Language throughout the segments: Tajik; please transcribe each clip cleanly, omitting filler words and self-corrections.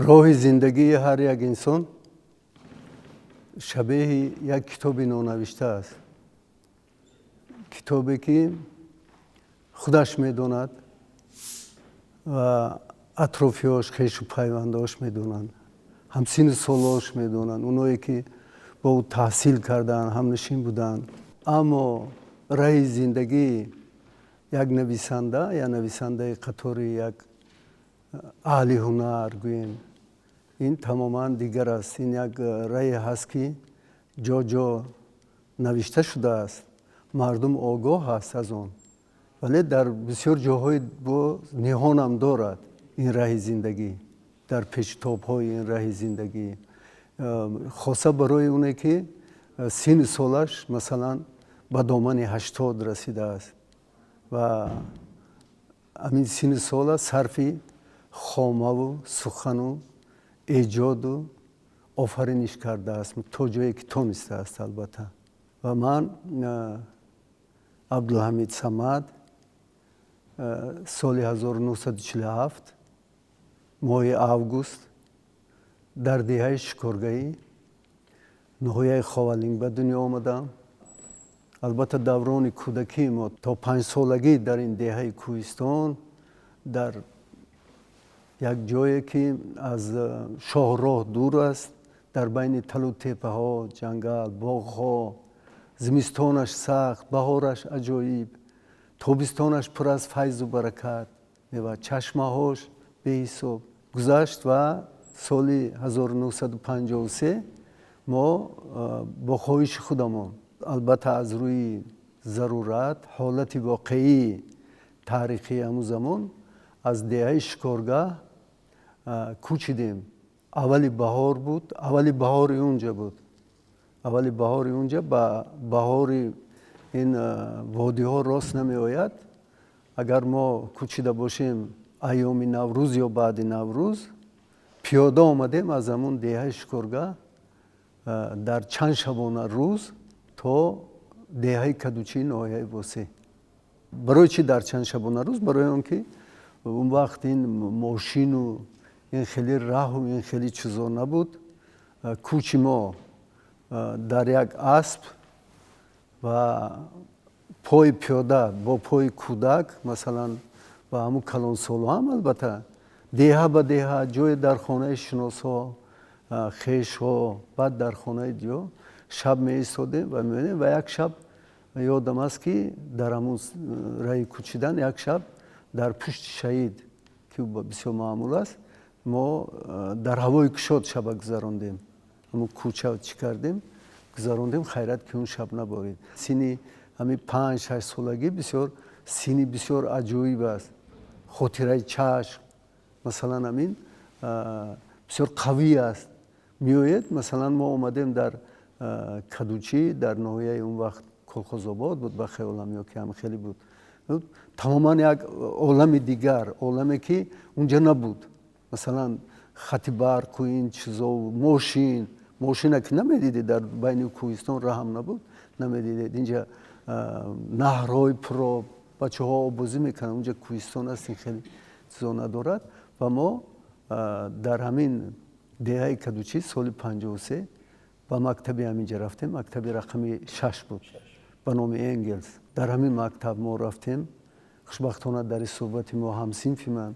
Роҳи зиндагии ҳар як инсон шабеҳи як китоби нонавишта аст, китобе ки худаш медонад ва атрофиёш, хешу пайвандош медонанд, ҳамсину солош медонанд, оное ки бо ӯ таҳсил карданд, ҳамнишин буданд. Аммо раҳи зиндагии як нависанда я нависандаи қатори як аҳли ҳунар гӯем, ин тамоман дигар аст. Ин як раҳе ҳаст, ки ҷо ҷо навишта шудааст, мардум огоҳ аст аз он, вале дар бисёр ҷоҳои бо ниҳонам дорад ин раҳи зиндагӣ. Дар печутобҳои ин раҳи зиндагӣ, хоса барои оне ки синни солаш, масалан, ба домани 80 расидааст ва ҳамин синни сола сарфи хомаву сухану эҷоду офариниш кардааст, то ҷое ки тонистааст, албатта. Ва ман, Абдулҳамид Самад, соли 1947 моҳи август дар деҳаи Шикоргаҳӣ, ноҳияи Ховалинг, ба дунё омадам. Албатта, даврони кӯдакии мо то 5-солагӣ дар ин деҳаи кӯҳистон, дар як ҷое ки аз шоҳроҳ дур аст, дар байни талу теппаҳо, ҷангал, боғҳо, зимистонаш сахт, баҳораш аҷоиб, тобистонаш пур аз файзу баракат ва чашмаҳош беҳисоб гузашт. Ва соли 1953 мо бо хоҳиши худамон, албатта, аз рӯи зарурат, ҳолати воқеии таърихии ҳамун замон, аз деҳаи Шикоргаҳ кӯчидем. Аввали баҳор буд, аввали баҳори унҷа буд. Аввали баҳори унҷа ба баҳори ин водиҳо рост намеояд. Агар мо кӯчида бошем айёми Наврӯз ё баъди Наврӯз, пиёда омадем аз ҳамун деҳаи Шикоргаҳ дар чанд шабона рӯз то деҳаи Кадучии ноҳияи Восеъ. Барои чӣ дар чанд шабона рӯз? Барои он ки он вақт ин мошину ин хеле раҳу ин хеле чизо набуд. Кӯчи мо дар як асп ва пои пиёда, бо пои кӯдак, масалан, ва ҳамун калонсолҳо ҳам, албатта, деҳа ба деҳа, ҷое дар хонаи шиносҳо, хешҳо, баъд дар хонаи ҷо шаб меистодем ва меомадем. Ва як шаб ёдам аст, ки дар ҳамун раҳи кӯчидан як шаб дар пушти шаҳид, ки бисёр маъмул аст, мо дар ҳавои кушод шаба гузарондем. Ҳамун кӯча чӣ кардем, гузарондем. Хайрат, ки он шаб наборид. Синни ҳамин 5-6 солагӣ бисёр синни бисёр аҷоиб аст. Хотираи чашм, масалан, ҳамин бисёр қавӣ аст, меояд. Масалан, мо омадем дар Кадучӣ, дар ноҳияи он вақт Колхозобод буд, ба хаёлам, ё ки ҳам хеле буд, тамоман як олами дигар, оламе ки унҷа набуд. Масалан, хати барқу ин чизо, мошин, мошина ки намедидед, дар байни кӯҳистон раҳам набуд, намедидед. Инҷа наҳрҳои пуроб, бачаҳо оббозӣ мекунанд, унҷа кӯҳистон аст, ин хеле чизо надорад. Ва мо дар ҳамин деҳаи Кадучӣ соли 53 ба мактаби ҳаминҷа рафтем. Мактаби рақами 6 буд, ба номи Энгелс. Дар ҳамин мактаб мо рафтем. Хушбахтона, дар суҳбати мо ҳамсинфи ман,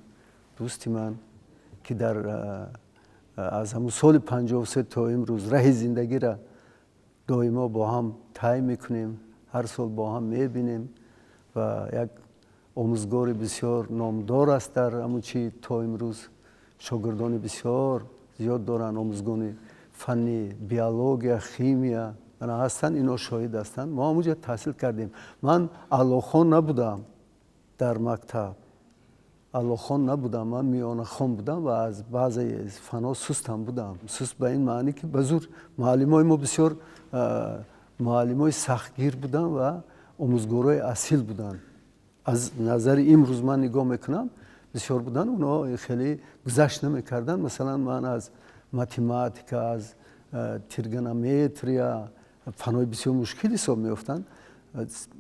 дӯсти ман, ки дар аз ҳамун соли 53 то имрӯз раҳи зиндагира доимо бо ҳам тай мекунем, ҳар сол бо ҳам мебинем, ва як омӯзгори бисёр номдор аст дар ҳамун чи, то имрӯз шогирдони бисёр зиёд доранд, омӯзгони фанни биология, химия ҳастанд, ино шоҳид ҳастанд. Мо ҳамунҷо таҳсил кардем. Ман аълохон набудам дар мактаб, аълохон набудам, ман миёнахон будам ва аз баъзе фанҳо сустам будам. Суст ба ин маъне, ки ба зур муаллимои мо бисёр муаллимои сахтгир буданд ва омӯзгорои асил буданд. Аз назари имрӯз ман нигоҳ мекунам, бисёр буданд, онҳо хеле гузашт намекарданд. Масалан, ман аз математика, аз тригонометрия, фанҳои бисёр мушкил ҳисоб меёфтанд,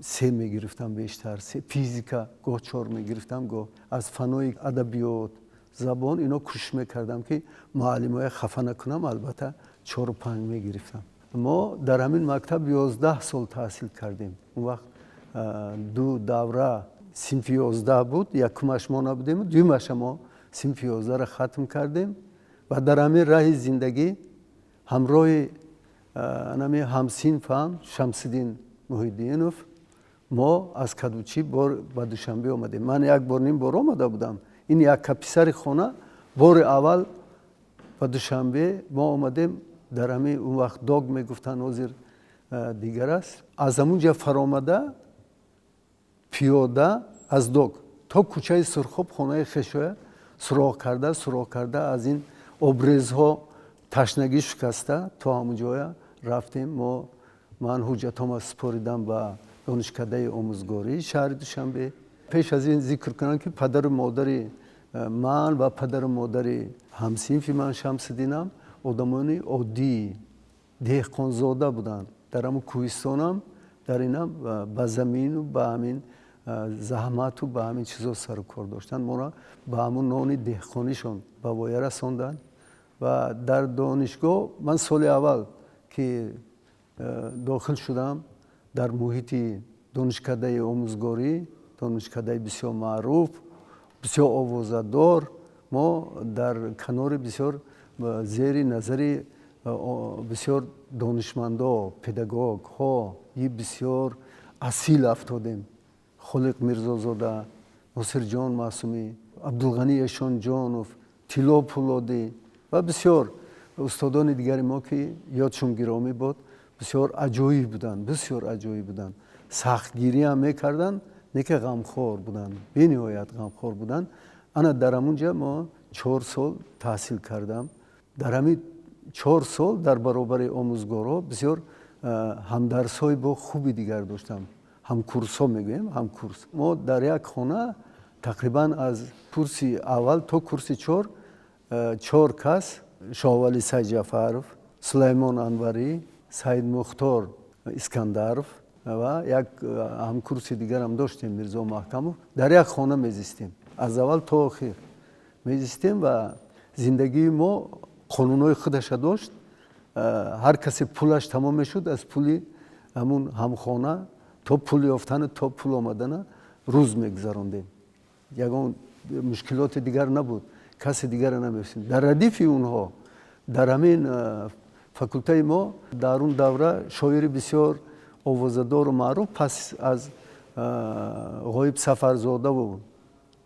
3 мегирифтам бештар, физика гоҳ 4 мегирифтам, гоҳ аз фанҳои адабиёт. Забон, ино кӯшиш мекардам, ки муаллимоя хафа накунам, албатта, чору панҷ мегирифтам. Мо дар ҳамин мактаб 11 сол таҳсил кардем. Он вақт ду давра синфи 11 буд. Якумаш мо набудем, дуюмаша мо синфи 11-ро хатм кардем ва дар ҳамин раҳи зиндагӣ ҳамроҳи анами ҳамсинфам Шамсиддин Муҳиддинов мо аз Кадучӣ бор ба Душанбе омадем. Ман як бор, ним бор омада будам. Ин якка писари хона бори аввал ба Душанбе мо омадем. Дар ҳамин он вақт ДОК мегуфтанд, ҳозир дигар аст. Аз ҳамун ҷа фаромада, пиёда аз ДОК то кӯчаи Сурхоб, хонаи хешоя суроғ карда, суроғ карда, аз ин обрезҳо ташнагӣ шикаста, то ҳамун ҷоя рафтем мо. Ман ҳуҷҷатҳома супоридам ба Донишкадаи омӯзгории шаҳри Душанбе. Пеш аз ин зикр кунам, ки падару модари ман ва падару модари ҳамсинфи ман Шамсиддинам одамони оддӣ, деҳқонзода буданд. Дар ҳамун кӯҳистонам, дар инам ба замину ба ҳамин заҳмату ба ҳамин чизо сару кор доштанд. Моро ба ҳамун нони деҳқонишон ба воя расонданд. Ва дар донишгоҳ ман соли аввал ки дохил шудам дар муҳити Донишкадаи омӯзгорӣ, донишкадаи бисёр маъруф, бисёр овозадор, мо дар канори бисёр, зери назари бисёр донишмандо, педагогҳои бисёр асил афтодем: Холиқ Мирзозода, Носирҷон Маъсумӣ, Абдулғанӣ Эшонҷонов, Тилло Пулодӣ ва бисёр устодони дигари мо, ки ёдшон гиромӣ буд. Бисёр аҷоиб буданд, бисёр аҷоиб буданд. Сахтгириам мекарданд, не ки ғамхор буданд, бениҳоят ғамхор буданд. Ана дар ҳамун ҷа мо 4 сол таҳсил кардам. Дар ҳамин 4 сол дар баробари омӯзгорҳо бисёр ҳамдарсҳои бо хуби дигар доштам. Ҳамкурсҳо мегӯем, ҳамкурс. Мо дар як хона тақрибан аз курси аввал то курси чор, чор кас: Шоҳвали Сайҷафаров, Сулаймон Анварӣ, Саидмухтор Искандаров ва як ҳамкурси дигарам доштем, Мирзо Маҳкамов, дар як хона мезистем. Аз аввал то охир мезистем ва зиндагии мо қонунҳои худаша дошт. Ҳар касе пулаш тамом мешуд, аз пули ҳамун ҳамхона то пул ёфтану то пул омадана рӯз мегузарондем. Ягон мушкилоти дигар набуд, каси дигарро намешинохтем. Дар радифи онҳо дар ҳамин факултаи мо дар он давра шоири бисёр овозадору маъруф, пас аз Ғоиб Сафарзодаву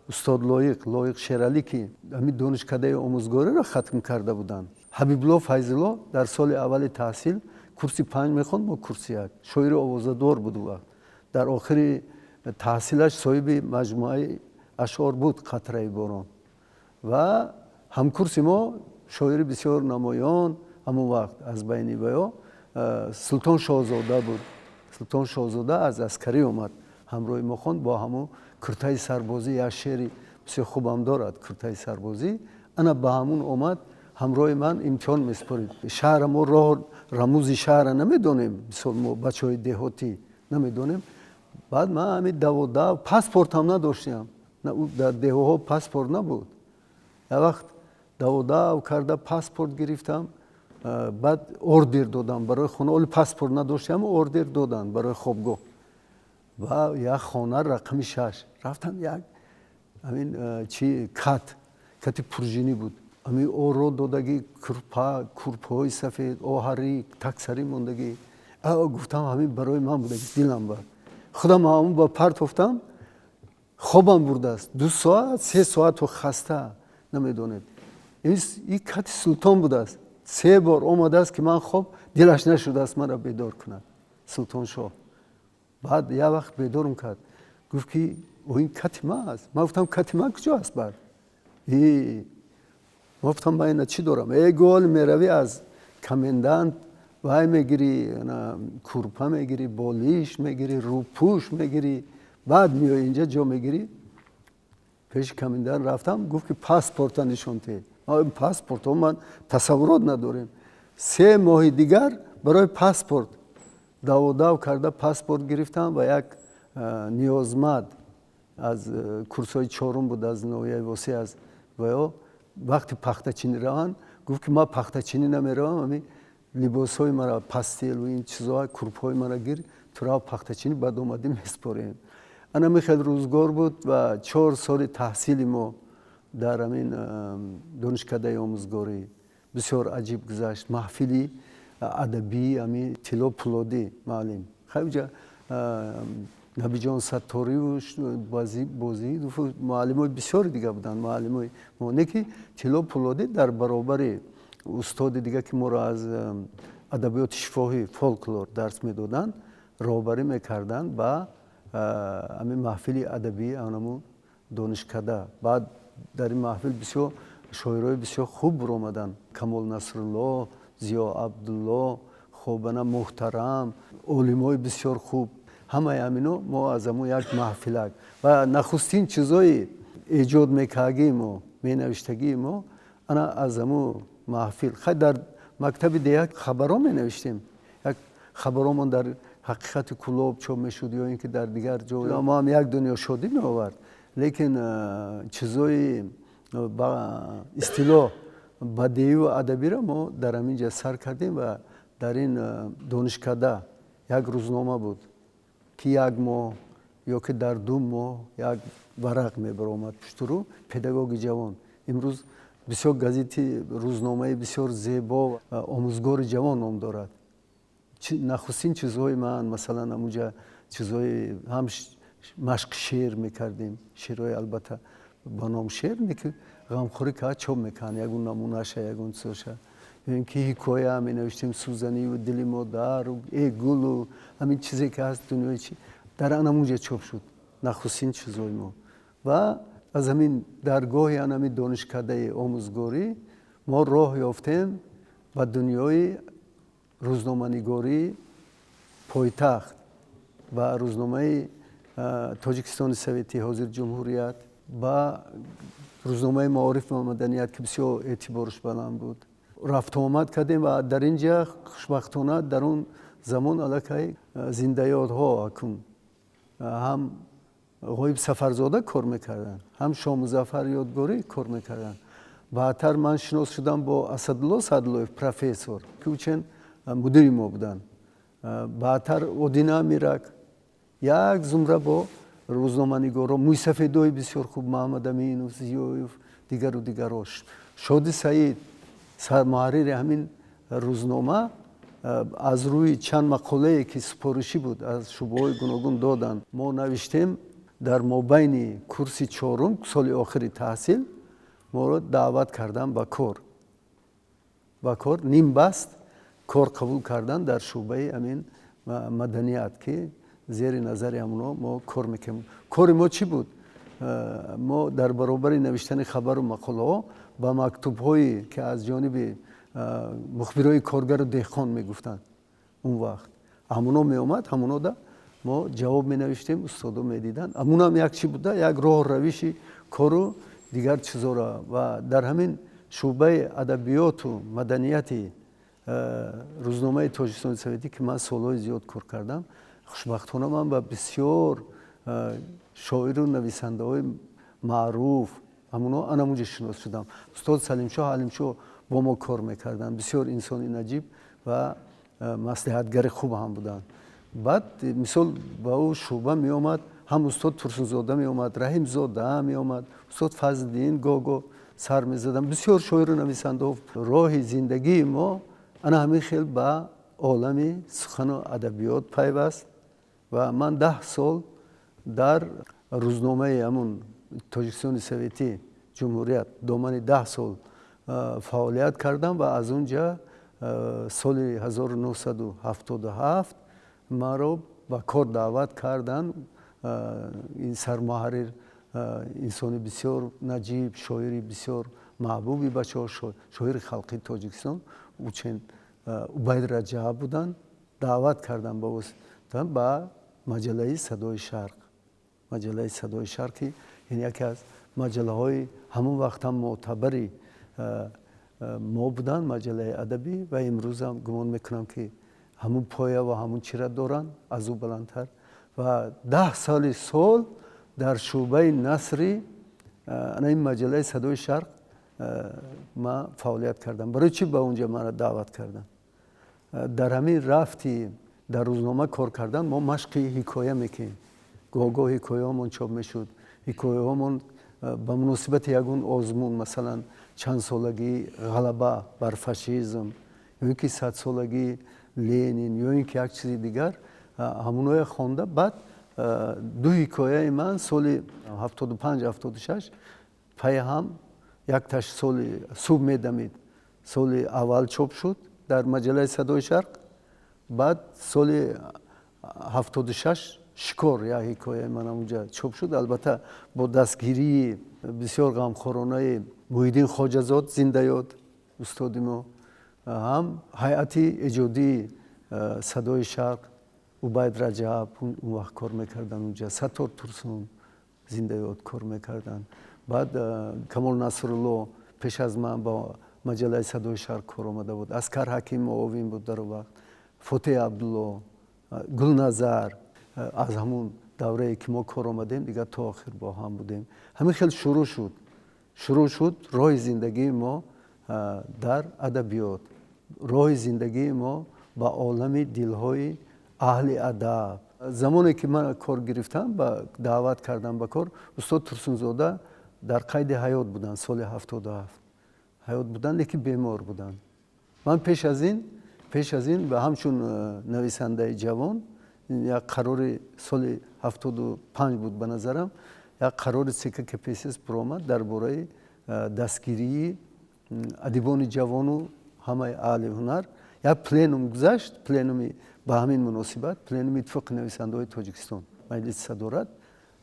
устод Лоиқ, Лоиқ Шералӣ, ки ҳамин Донишкадаи омӯзгориро хатм карда буданд, Ҳабибулло Файзулло, дар соли аввали таҳсил курси панҷ мехонд, мо курси як. Шоири овозадор буд ӯ вақт. Дар охири таҳсилаш соҳиби маҷмӯаи ашъор буд, «Қатраи борон». Ва ҳамкурси мо, шоири бисёр намоён ҳамон вақт аз байни ваё, Султон Шоҳзода буд. Султон Шоҳзода аз аскарӣ омад, ҳамроҳи мо хонд бо ҳамон куртаи сарбозӣ. Як шеъри бисёр хубам дорад, «Куртаи сарбозӣ». Ана ба ҳамун омад, ҳамроҳи ман имтиҳон месупорид. Шаҳра мо роҳ, рамузи шаҳра намедонем, мисол, мо бачаҳои деҳотӣ намедонем. Баъд ман ҳамин даводав, паспортам надоштам, дар деҳоҳо паспорт набуд. Як вақт даводав карда паспорт гирифтам. Баъд ордер додам барои хона. Оли паспорт надоштам, ордер доданд барои хобгоҳ ва як хона рақами 6 рафтам. Як ҳамин чи кат, кати пружинӣ буд, ҳамин оро додагӣ, курпа, курпаҳои сафед, оҳарӣ, таксарӣ мондагӣ. Гуфтам, ҳамин барои ман будагӣ. Дилам бар худам ҳамон ба партофтам, хобам бурдааст 2 соат, 3 соату хаста, намедонед. И кати Султон будааст. Се бор омадааст, ки ман хоб, дилаш нашудааст маро бедор кунад Султоншоҳ. Баъд як вақт бедорам кард, гуфт, ки ин кати ман аст. Ман гуфтам, кати ман куҷо аст? Баъд ман гуфтам, ман ина чӣ дорам? Э, гол меравӣ, аз комендант вай мегирӣ, курпа мегирӣ, болиш мегирӣ, рӯпӯш мегирӣ, баъд меои инҷа, ҷо мегирӣ. Пеши комендант рафтам, гуфт, ки паспорта нишон те. Паспортҳо ман тасаввурот надорем. 3 моҳи дигар барои паспорт даводав карда паспорт гирифтам ва як ниёзмад аз курсҳои чорум буд, аз ноҳияи Восеъ, аз Ва ё вақти пахтачинӣ раванд, гуфт, ки ман пахтачинӣ намеравам, ами либосҳои мара, пастелу ин чизҳо, курпҳои мара гир, ту рав пахтачинӣ, баъд омадӣ, меспорем. Ана михел рӯзгор буд. Ва 4 соли таҳсили мо дар ҳамин донишкадаи омӯзгорӣ бисёр аҷиб гузашт. Маҳфили адабӣ, ами Тилло Пулодӣ муаллим, хайҷа Набиҷон Сатториву Бозидову муаллимои бисёри дига буданд, муаллимои мо. Не ки Тилло Пулодӣ дар баробари устоди дига, ки моро аз адабиёти шифоҳӣ, фолклор дарс медоданд, роҳбарӣ мекарданд ба ҳамин маҳфили адабии анаму донишкада. Баъд дар ин маҳфил бисёр шоирои бисёр хуб буромаданд: Камол Насрулло, Зиё Абдулло, хобана Муҳтарам, олимои бисёр хуб. Ҳамаи ҳамино мо аз ҳамун як маҳфилак ва нахустин чизои эҷод мекардагии мо, менавиштагии мо ана аз ҳамун маҳфил. Хай, дар мактаби деҳа хабарҳо менавиштем, як хабаромон дар «Ҳақиқати Кӯлоб» чоп мешуд ё ин ки дар дигар ҷо. Мо ҳам як дунё шодӣ меовард, лекин чизои ба истилоҳ бадеию адабиро мо дар ҳамин ҷа сар кардем. Ва дар ин донишкада як рӯзнома буд, ки як моҳ ё ки дар 2 моҳ як варақ мебаромад, пуштурӯ «Педагоги ҷавон». Имрӯз бисёр газети, рӯзномаи бисёр зебо, «Омӯзгори ҷавон» ном дорад. Нахустин чизҳои ман, масалан, ҳамунҷа чизҳои ҳам машқи шеър мекардем, шеърҳои, албатта, ба ном шеър не, ки ғамхорӣ кард, чоп мекарданд ягон намунаша, ягон чизоша, ё ин ки ҳикоя менавиштем, «Сӯзанию дили модару э гулу» ҳамин чизе ки ҳаст, дунёи чи дар анамунҷа чоп шуд нахустин чизҳои мо. Ва аз ҳамин даргоҳи анами донишкадаи омӯзгорӣ мо роҳ ёфтем ба дунёи рӯзноманигории пойтахт ва рӯзномаи «Тоҷикистони Советӣ», ҳозир «Ҷумҳурият», ба рӯзномаи «Маориф ва маданият», ки бисёр эътиборш баланд буд, рафтуомад кардем. Ва дар ин ҷа, хушбахтона, дар он замон аллакай зиндаёдҳо акун ҳам Ғоиб Сафарзода кор мекарданд, ҳам Шомузаффар Ёдгорӣ кор мекарданд. Баъдтар ман шинос шудам бо Асадулло Саъдуллоев, профессор, ки учен мудири мо буданд. Баъдтар Одина Амирак, як зумра бо рӯзноманигоро, мӯйсафедои бисёр хуб, Маҳаммадаминов, Зиёев, дигару дигарҳо. Шоди Саид, сармуҳаррири ҳамин рӯзнома, аз рӯи чанд мақолае, ки супоришӣ буд, аз шӯъбаҳои гуногун доданд, мо навиштем, дар мобайни курси чорум, соли охири таҳсил, моро даъват карданд ба кор, нимбаст кор қабул карданд дар шӯъбаи ҳамин маданият, ки зери назари ҳамоно мо кор мекардем. Кори мо чӣ буд? Мо дар баробари навиштани хабару мақолаҳо ба мактубҳое, ки аз ҷониби мухбирои коргару деҳқон мегуфтанд он вақт, ҳамоно меомад, ҳамонода мо ҷавоб менавиштем, устодо медиданд. Ҳамонам як чӣ буда, як роҳу равиши кору дигар чизоро. Ва дар ҳамин шӯъбаи адабиёту маданияти рӯзномаи «Тоҷикистони Советӣ», ки ман солҳои зиёд кор кардам, хушбахтона ман ба бисёр шоиру нависандаҳои маъруф ҳамоно анамунҷа шинос шудам. Устод Салимшоҳ Алимшоҳ бо мо кор мекарданд, бисёр инсони наҷиб ва маслиҳатгари хуб ҳам буданд. Баъд, мисол, ба ӯ шӯъба меомад, ҳам устод Турсунзода меомад, Раҳимзода меомад, устод Фазлиддин гоҳ-гоҳ сар мезадам, бисёр шоиру нависандаҳо. Роҳи зиндагии мо ана ҳамин хел ба олами сухану адабиёт пайваст. Ва ман 10 сол дар рӯзномаи ҳамун «Тоҷикистони Советӣ», «Ҷумҳурият» домани 10 сол фаъолият кардам. Ва аз он ҷа соли 1977 маро ба кор даъват карданд. Ин сармуҳаррир, инсони бисёр наҷиб, шоири бисёр маҳбуби бачаҳо, шоири халқии Тоҷикистон учен Убайд Раҷаб буданд, даъват карданд ба восита ба маҷаллаи «Садои Шарқ». Маҷаллаи «Садои Шарқ», ки ин яке аз маҷаллаҳои ҳамон вақтам мӯътабари мо буданд, маҷаллаи адабӣ, ва имрӯзам гумон мекунам, ки ҳамун поя ва ҳамун чира доранд, аз ӯ баландтар. Ва 10 соли сол дар шӯъбаи насри Ана ин маҷаллаи «Садои Шарқ» ман фаъолият кардам. Барои чӣ ба онҷа маро даъват карданд? Дар ҳамин рафти дар рӯзнома кор кардан мо машқи ҳикоя мекунем. Гоҳ-гоҳ ҳикояҳомон чоп мешуд, ҳикояҳомон ба муносибати ягон озмун, масалан, чандсолагии ғалаба бар фашизм ё ин ки 100-солагии Ленин ё ин ки як чизи дигар, ҳамоное хонда, баъд ду ҳикояи ман соли 75, 76 паи ҳам, якташ соли «Субҳ медамид» соли аввал чоп шуд дар маҷаллаи «Садои Шарқ», баъд соли 76 «Шикор», як ҳикояи ман ҳамунҷа чоп шуд. Албатта, бо дастгирии бисёр ғамхоронаи Муҳиддин Хоҷазод, зиндаёд устоди мо, ҳам ҳайати эҷодии «Садои Шарқ», Убайд Раҷаб он вақт кор мекарданд унҷа, Саттор Турсун, зиндаёд, кор мекарданд, баъд Камол Насрулло пеш аз ман ба маҷаллаи «Садои Шарқ» кор омада буд, Аскар Ҳаким муовин буд дар он вақт, Фотеҳ Абдулло, Гулназар. Аз ҳамун даврае ки мо кор омадем, дигар то охир бо ҳам будем. Ҳамин хел шурӯъ шуд роҳи зиндагии мо дар адабиёт, роҳи зиндагии мо ба олами дилҳои аҳли адаб. Замоне ки ман кор гирифтам, ба даъват кардам ба кор, устод Турсунзода дар қайди ҳаёт буданд. Соли 77 ҳаёт буданд, лекин бемор буданд. Ман пеш аз ин ба ҳамчун нависандаи ҷавон як қарори соли 75 буд, ба назарам, як қарори ЦК КПСС баромад дар бораи дастгирии адибони ҷавону ҳамаи аҳли ҳунар. Як пленум гузашт, пленуми ба ҳамин муносибат, пленуми Иттифоқи нависандаҳои Тоҷикистон, маҷлиси садорат.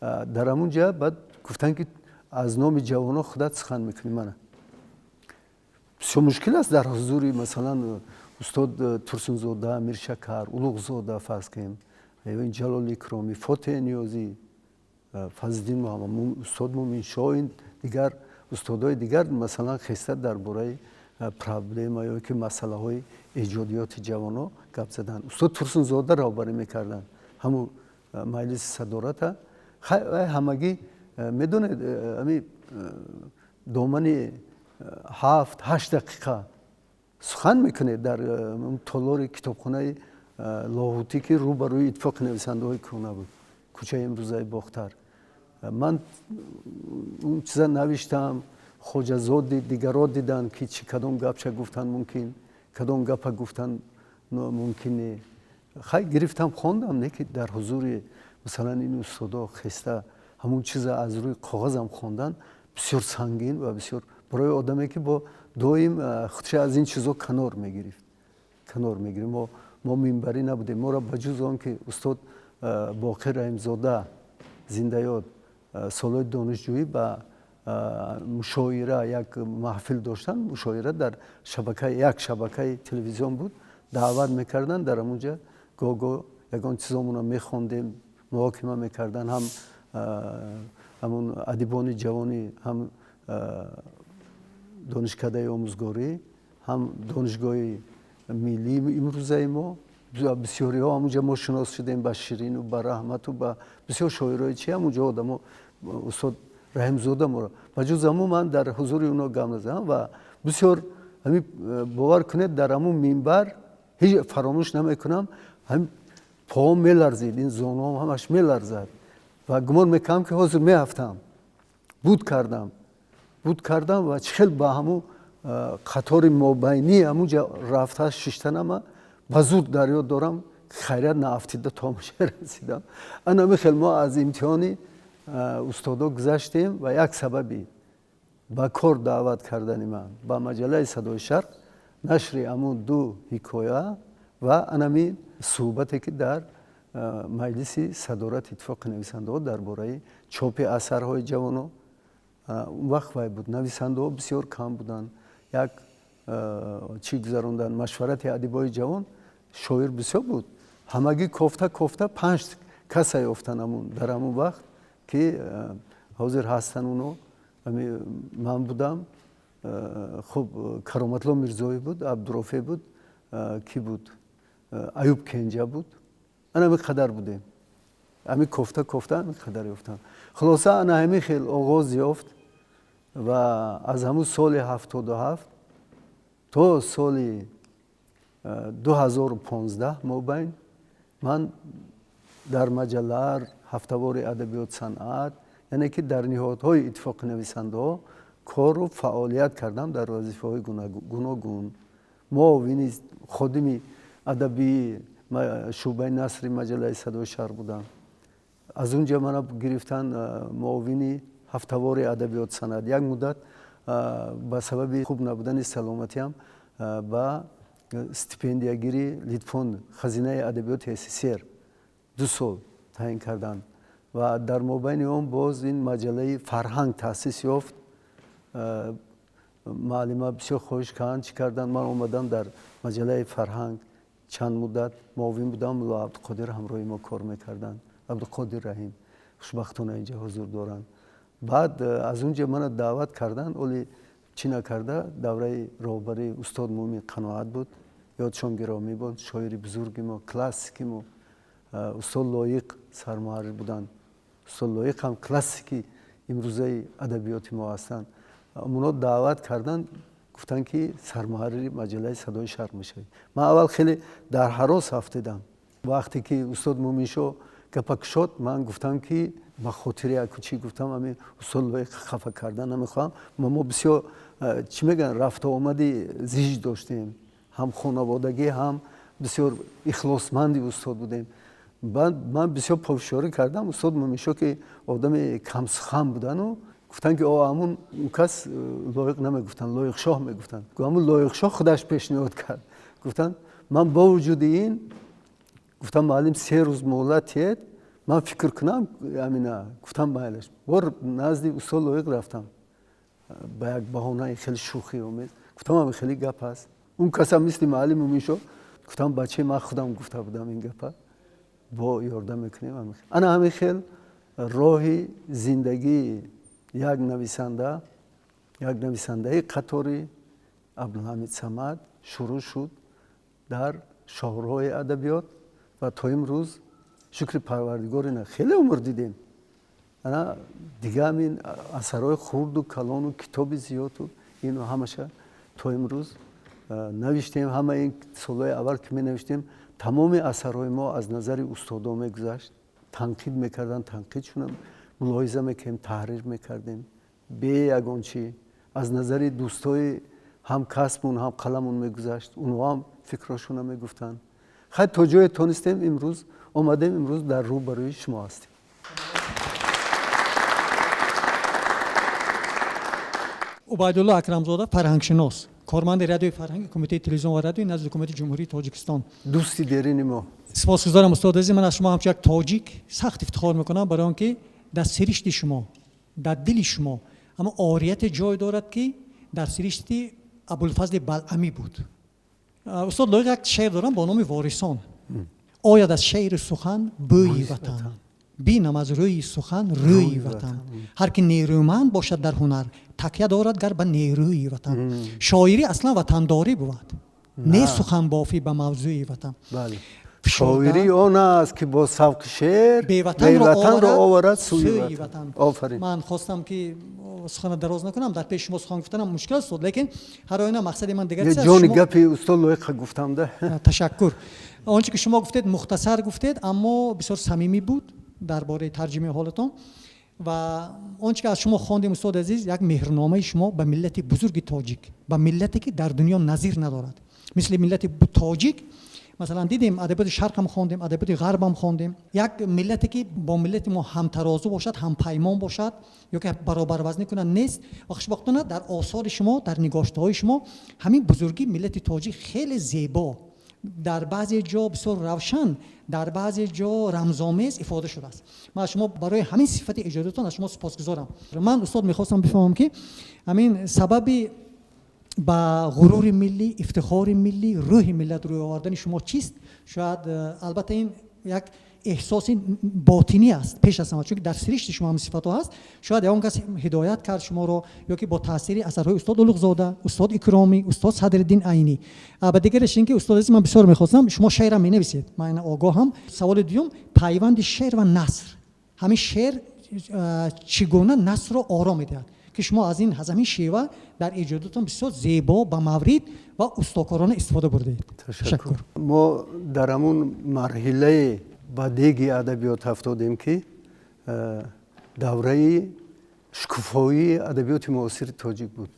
Дар ҳамун ҷа баъд гуфтанд, ки аз номи ҷавонҳо худат сухан мекунӣ. Мана, бисёр мушкил аст дар ҳузури, масалан, устод Турсунзода, Миршакар, Улуғзода, фарз кунем, Ҷалол Икромӣ, Фотеҳ Ниёзӣ, Фазлиддин Муҳаммад, устод Муминшоҳ, дигар устодҳои дигар, масалан, хеста дар бораи проблема ё ки масъалаҳои эҷодиёти ҷавонҳо гап задан. Устод Турсунзода роҳбарӣ мекарданд ҳамун маҷлиси садората. Ҳамагӣ медонед, ами домани 7-8 дақиқа сухан мекунед дар толори китобхонаи Лоҳутӣ, ки рӯ ба рӯи Иттифоқи нависандаҳои кӯҳна буд, кӯчаи имрӯзаи Бохтар. Ман он чиза навиштам, Хоҷазод дид, дигарро диданд, ки чӣ, кадом гапша гуфтан мумкин, кадом гапа гуфтан мумкин не. Хай, гирифтам, хондам, не ки дар ҳузури, масалан, ин устодо хеста ҳамун чиза аз рӯи коғазам хондан бисёр сангин ва бисёр барои одаме, ки бо доим худша аз ин чизо канор мегирифт. Мо минбарӣ набудем. Моро ба ҷуз он ки устод Боқир Раҳимзода, зиндаёд, солҳои донишҷӯӣ ба мушоира як маҳфил доштанд, мушоира дар шабака, як шабакаи телевизион буд, даъват мекарданд. Дар ҳамунҷа гоҳ-гоҳ ягон чизомонро мехондем, муҳокима мекарданд, ҳам ҳамун адибони ҷавони ҳам донишкадаи омӯзгорӣ, ҳам донишгоҳи миллии имрӯзаи мо. Бисёриҳо ҳамунҷа мо шинос шудем ба Ширину ба Раҳмату ба бисёр шоирои чи ҳамунҷо одамо. Устод Раҳимзода моро ба ҷуз ҳамун ман дар ҳузури оно гап назадам ва бисёр ҳамин, бовар кунед, дар ҳамун минбар ҳеҷ фаромӯш намекунам, ҳамин поом меларзид, ин зонуам ҳамаш меларзад ва гумон мекардам, ки ҳозир меафтам. Буд кардам ва чӣ хел ба ҳамун қатори мобайнӣ ҳамунҷа рафта шиштанама ба зуд дар ёд дорам. Хайрият, наафтида то ҳамунҷа расидам. Ана ҳамин хел мо аз имтиҳони устодо гузаштем ва як сабаби ба кор даъват кардани ман ба маҷаллаи «Садои Шарқ» нашри ҳамун ду ҳикоя ва анами суҳбате, ки дар маҷлиси садорати Иттифоқи нависандаҳо дар бораи чопи асарҳои ҷавоно. Он вақт вай буд, нависандаҳо бисёр кам буданд. Як чӣ гузаронданд, машварати адибои ҷавон, шоир бисёр буд, ҳамагӣ кофта кофта панҷ каса ёфтанд ҳамун дар ҳамун вақт, ки ҳозир ҳастанд уно. Ман будам, хуб, Кароматло Мирзоев буд, Абдурофе буд, кӣ буд, Аюб Кенҷа буд. Ана ҳамин қадар будем. Ҳамин кофта кофта ҳамин қадар ёфтам. Хулоса, ана ҳамин хел оғоз ёфт. Ва аз ҳамун соли 77 то соли 2015 мобайн ман дар маҷалла, ҳафтавори адабиёт санъат, яъне ки дар ниҳодҳои иттифоқи нависандаҳо кору фаъолият кардам дар вазифаҳои гуногун. Муовини ходими адабии шӯъбаи насри маҷаллаи Садои Шарқ будам. Аз он ҷо мана гирифтан муовини ҳафтавори адабиёт санъат. Як муддат ба сабаби хуб набудани саломатиам ба стипендиягири Литфонд, хазинаи адабиёти СССР 2 сол таъин карданд ва дар мобайни он боз ин маҷаллаи Фарҳанг таъсис ёфт. Муаллима бисёр хоҳиш карданд, чӣ карданд, ман омадам дар маҷаллаи Фарҳанг чанд муддат муовин будам. Мулло Абдуқодир ҳамроҳи мо кор мекарданд, Абдуқодир Раҳим, хушбахтона инҷа ҳузур доранд. Баъд аз он ҷо мана даъват карданд, оли чӣ накарда, давраи роҳбарии устод Муъмин Қаноат буд, ёдшон гиромӣ буд, шоири бузурги мо, классики мо, устод Лоиқ сармуҳаррир буданд. Устод Лоиқ ҳам классики имрӯзаи адабиёти мо ҳастанд. Онҳо даъват карданд, гуфтанд ки сармуҳаррири маҷаллаи Садои Шарқ мешавӣ. Ман аввал хеле дар ҳарос афтидам. Вақте ки устод Муъминшоҳ гапа кушод, ман гуфтам ки ба хотири яку чӣ гуфтам, ҳамин устод Лоиқ хафа кардан намехоҳам. Мо бисёр чӣ мегӯянд, рафту омади зиж доштем, ҳам хонаводагӣ, ҳам бисёр ихлосманди устод будем. Ман бисёр пофишорӣ кардам. Устод Муъминшоҳ ки одами камсухан будану гуфтанд ки о ҳамун он кас Лоиқ намегуфтанд, Лоиқшоҳ мегуфтанд. Ҳамун Лоиқшоҳ худаш пешниҳод кард. Гуфтанд ман бо вуҷуди ин гуфтам муаллим 3 рӯз муҳлат тиҳед, ман фикр кунам амина. Гуфтам майлаш. Бор назди устод Лоиқ рафтам ба як баҳонаи хеле шӯхӣ омез. Гуфтам ҳамин хеле гап ҳаст. Он касам мисли муаллим Муъминшоҳ гуфтам бачаи ман худам гуфта будам ин гапа, бо ёрдам мекунем. Ана ҳамин хел роҳи зиндагии як нависанда, як нависандаи қатори Абдулҳамид Самад шурӯъ шуд дар шоҳроҳи адабиёт ва то имрӯз шукри Парвардигор ина хеле умр дидем. Ана дига ҳамин асарҳои хурду калону китоби зиёду ино ҳамаша то имрӯз навиштем. Ҳама ин солҳои аввал ки менавиштем, тамоми асарҳои мо аз назари устодо мегузашт, танқид мекарданд, танқидшунам мулоҳиза мекардем, таҳрир мекардем бе ягон чӣ. Аз назари дӯстои ҳам касбмун, ҳам қаламун мегузашт, онҳо ҳам фикрҳошонро мегуфтанд. Хайр, то ҷое тонистем, имрӯз омадем, имрӯз дар рӯ барои шумо ҳастем. Убайдулло Акрамзода, фарҳангшинос, корманди радиои Фарҳанги Кумитаи телевизион ва радиои назди Ҳукумати Ҷумҳурии Тоҷикистон. Дӯсти дерини мо. Сипосгузорам устод азиз. Ман аз шумо ҳамчун як тоҷик сахт ифтихор мекунам, барои он ки дар сиришти шумо, дар дили шумо ҳама орияте ҷой дорад, ки дар сиришти Абулфазли Балъамӣ буд. Устод Лоиқ, як шеър дорам бо номи Ворисон. Ояд аз шеъру сухан бӯи ватан, бинам аз рӯи сухан рӯи ватан. Ҳар ки нерӯманд бошад дар ҳунар, такя дорад гар ба нерӯи ватан. Шоирӣ аслан ватандорӣ бувад, не суханбофӣ ба мавзӯи ватан. Шоирӣ он аст ки бо савқи шеър беватанро оварад сӯи ватан. Офарин. Ман хостам ки сухана дароз накунам, дар пеши шумо сухан гуфтанам мушкил аст, лекин ҳар оина мақсади ман дигар чиз аст. Ҷони гапи устод Лоиқа гуфтам да. Ташаккур. Он чи ки шумо гуфтед, мухтасар гуфтед, аммо бисёр самимӣ буд дар бораи тарҷимаи ҳолатон. Ва он чи ки аз шумо хондем, устод азиз, як меҳрномаи шумо ба миллати бузурги тоҷик, ба миллате ки дар дунё назир надорад мисли миллати тоҷик. Масалан, дидем, адабиёти шарқам хондем, адабиёти ғарбам хондем, як миллате ки бо миллати мо ҳамтарозу бошад, ҳампаймон бошад ё ки баробарвазнӣ кунад, нест. Ва хушбахтона дар осори шумо, дар нигоштаҳои шумо ҳамин бузургии миллати тоҷик хеле зебо, дар баъзе ҷо бисёр равшан, дар баъзе ҷо рамзомез ифода шудааст. Ман аз шумо барои ҳамин сифати эҷодиятон аз шумо сипосгузорам. Ман, устод, мехостам бифаҳмам, ки ҳамин сабаби ба ғурури миллӣ, ифтихори миллӣ, рӯҳи миллат рӯй овардани шумо чист? Шояд, албатта, ин як эҳсоси ботинӣ аст пеш аз ҳама, чунки дар сиришти шумо ҳамин сифатҳо ҳаст. Шояд ягон кас ҳидоят кард шуморо ё ки бо таъсири асарҳои устод Улуғзода, устод Икромӣ, устод Садриддин Айнӣ. Ба дигараш ин ки, устод азиз, ман бисёр мехостам, шумо шеърам менависед, ман ина огоҳам. Саволи дуюм: пайванди шеър ва наср. Ҳамин шеър чӣ гуна насрро оро медиҳад? Ки шумо аз ин, аз ҳамин шева дар эҷодотон бисёр зебо, ба маврид ва устокорона истифода бурдед. Ташаккур. Мо дар ҳамун марҳилаи ба деги адабиёт афтодем, ки давраи шукуфоии адабиёти муосири тоҷик буд.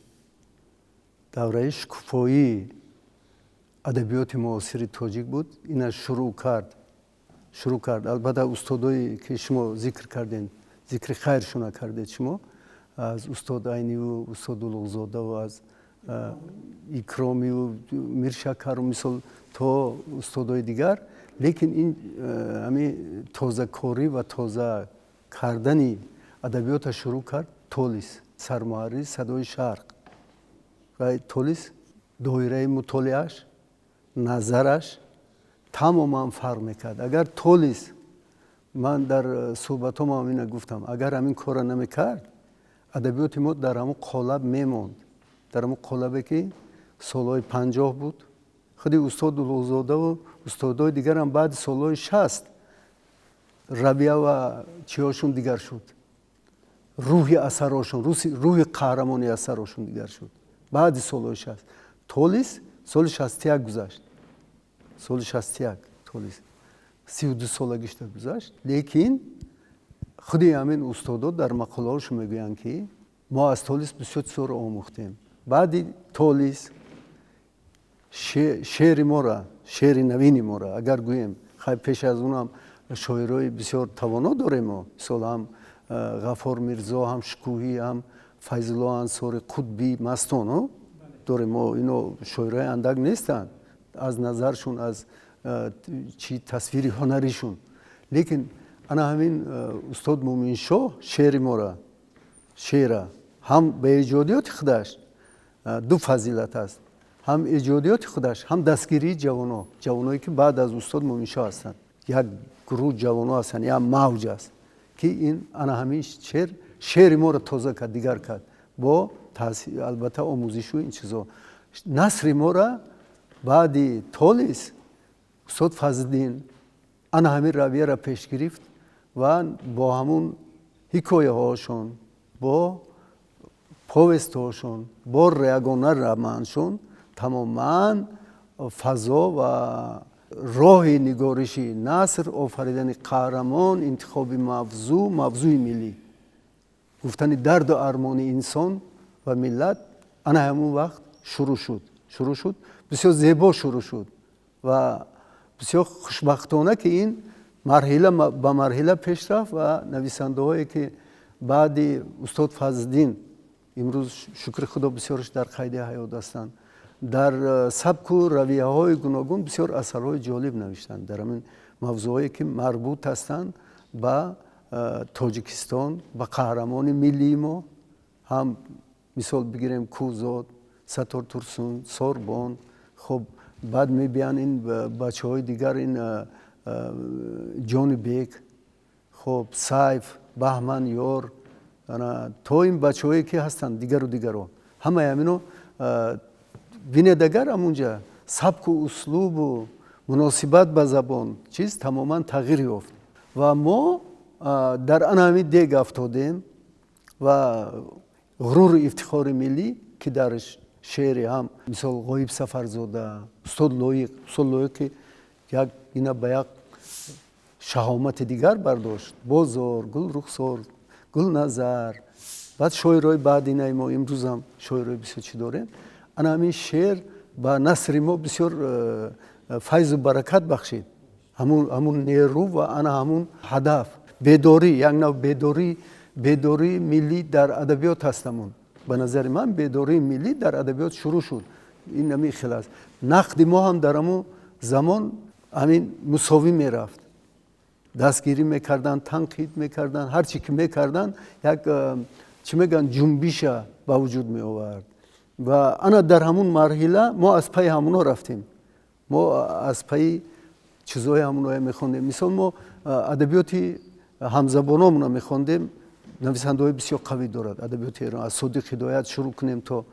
Давраи шукуфоии адабиёти муосири тоҷик буд. Ина шурӯъ кард. Албатта, устодое ки шумо зикр кардем, зикри хайршуна кардед шумо, аз устод Айниву устод Улуғзодаву аз Икромиву Миршакару, мисол, то устодои дигар. Лекин ин ҳами тозакорӣ ва тоза кардани адабиёта шурӯъ кард Толис, сармуҳаррири «Садои Шарқ». Ва Толис доираи мутолиаш, назараш тамоман фарқ мекард. Агар Толис, ман дар суҳбатҳом ина гуфтам, агар ҳамин корро намекард, адабиёти мо дар ҳамон қолаб мемонд, дар ҳамон қолабе ки солҳои 50 буд. Худи устод Улуғзодаву устодои дигарам баъди солҳои 60 равия ва чиҳошун дигар шуд, рӯҳи асарошон, рӯҳи қаҳрамони асарошон дигар шуд баъди солҳои 60. Толис соли 61 гузашт, соли 61 Толис 32 солагишта гузашт. Лекин худи ҳамин устодо дар мақолаҳошон мегӯянд, ки мо аз Толис бисёр чизҳоро омӯхтем. Баъди Толис шеъри мора, шеъри навини мора агар гӯем, хай, пеш аз унам шоирои бисёр тавоно дорем мо, мисол, ҳам Ғафор Мирзо, ҳам Шукӯҳӣ, ҳам Файзулло Ансори, Қутбӣ, Мастон дорем мо. Ино шоирои андак нестанд аз назаршун, аз чи тасвири ҳунаришун. Лекин ана ҳамин устод Муминшоҳ шеъри мора, шеъра ҳам ба эҷодиёти худаш ду фазилат аст: ҳам эҷодиёти худаш, ҳам дастгирии ҷавоно, ҷавоное ки баъд аз устод Муминшоҳ ҳастанд. Як гурӯҳ ҷавоно ҳастанд, як мавҷ аст, ки ин ана ҳамин шеъри моро тоза кард, дигар кард, бо албатта омӯзишу ин чизо. Насри мора баъди Толис устод Фазлиддин ана ҳамин равияро пеш гирифт ва бо ҳамун ҳикояҳошон, бо повестҳошон, бо ягона романшон тамоман фазо ва роҳи нигориши наср, офаридани қаҳрамон, интихоби мавзӯъ, мавзӯи миллӣ, гуфтани дарду армони инсон ва миллат ана ҳамун вақт шурӯъ шуд. Шурӯъ шуд, бисёр зебо шурӯъ шуд ва бисёр хушбахтона, ки ин марҳила ба марҳила пеш рафт ва нависандаҳое ки баъди устод Фазлиддин имрӯз, шукри Худо, бисёрш дар қайди ҳаёт ҳастанд, дар сабку равияҳои гуногун бисёр асарҳои ҷолиб навиштанд дар ҳамин мавзӯъҳое ки марбут ҳастанд ба Тоҷикистон, ба қаҳрамони миллии мо. Ҳам мисол бигирем Кӯҳзод, Саттор Турсун, Сорбон. Хуб, баъд мебиянд ин бачаҳои дигар, ин Ҷонибек, хуб, Сайф, Баҳман Ёр, то ин бачаҳое ки ҳастанд, дигару дигаро. Ҳамаи ҳамино бинед, агар ҳамунҷа сабку услубу муносибат ба забон, чиз тамоман тағйир ёфт ва мо дар ана ҳамин дег афтодем ва ғуруру ифтихори миллӣ, ки дар шеъри ҳам, мисол, Ғоиб Сафарзода, устод Лоиқ, устод Лоиқ ки як ина ба як шаҳомати дигар бардошт, Бозор, Гулрухсор, Гулназар, баъд шоирои баъдинаи мо, имрӯзам шоирои бисёр чӣ дорем. Ана ҳамин шеър ба насри мо бисёр файзу баракат бахшид, ҳамун нерӯ ва ана ҳамун ҳадаф, бедорӣ, як нав бедорӣ, бедории миллӣ дар адабиёт ҳаст. Ҳамун, ба назари ман, бедории миллӣ дар адабиёт шурӯъ шуд. Ин ҳамин хел аст. Нақди мо ҳам дар ҳамун замон ҳамин мусовӣ мерафт, дастгирӣ мекарданд, танқид мекарданд, ҳар чӣ ки мекарданд, як чӣ мегӯянд, ҷунбиша ба вуҷуд меовард. Ва ана дар ҳамун марҳила мо аз пайи ҳамуно рафтем, мо аз пайи чизҳои ҳамуное мехондем. Мисол, мо адабиёти ҳамзабономона мехондем, нависандаҳои бисёр қавӣ дорад адабиёти Эрон, аз Содиқ Ҳидоят шурӯъ кунем то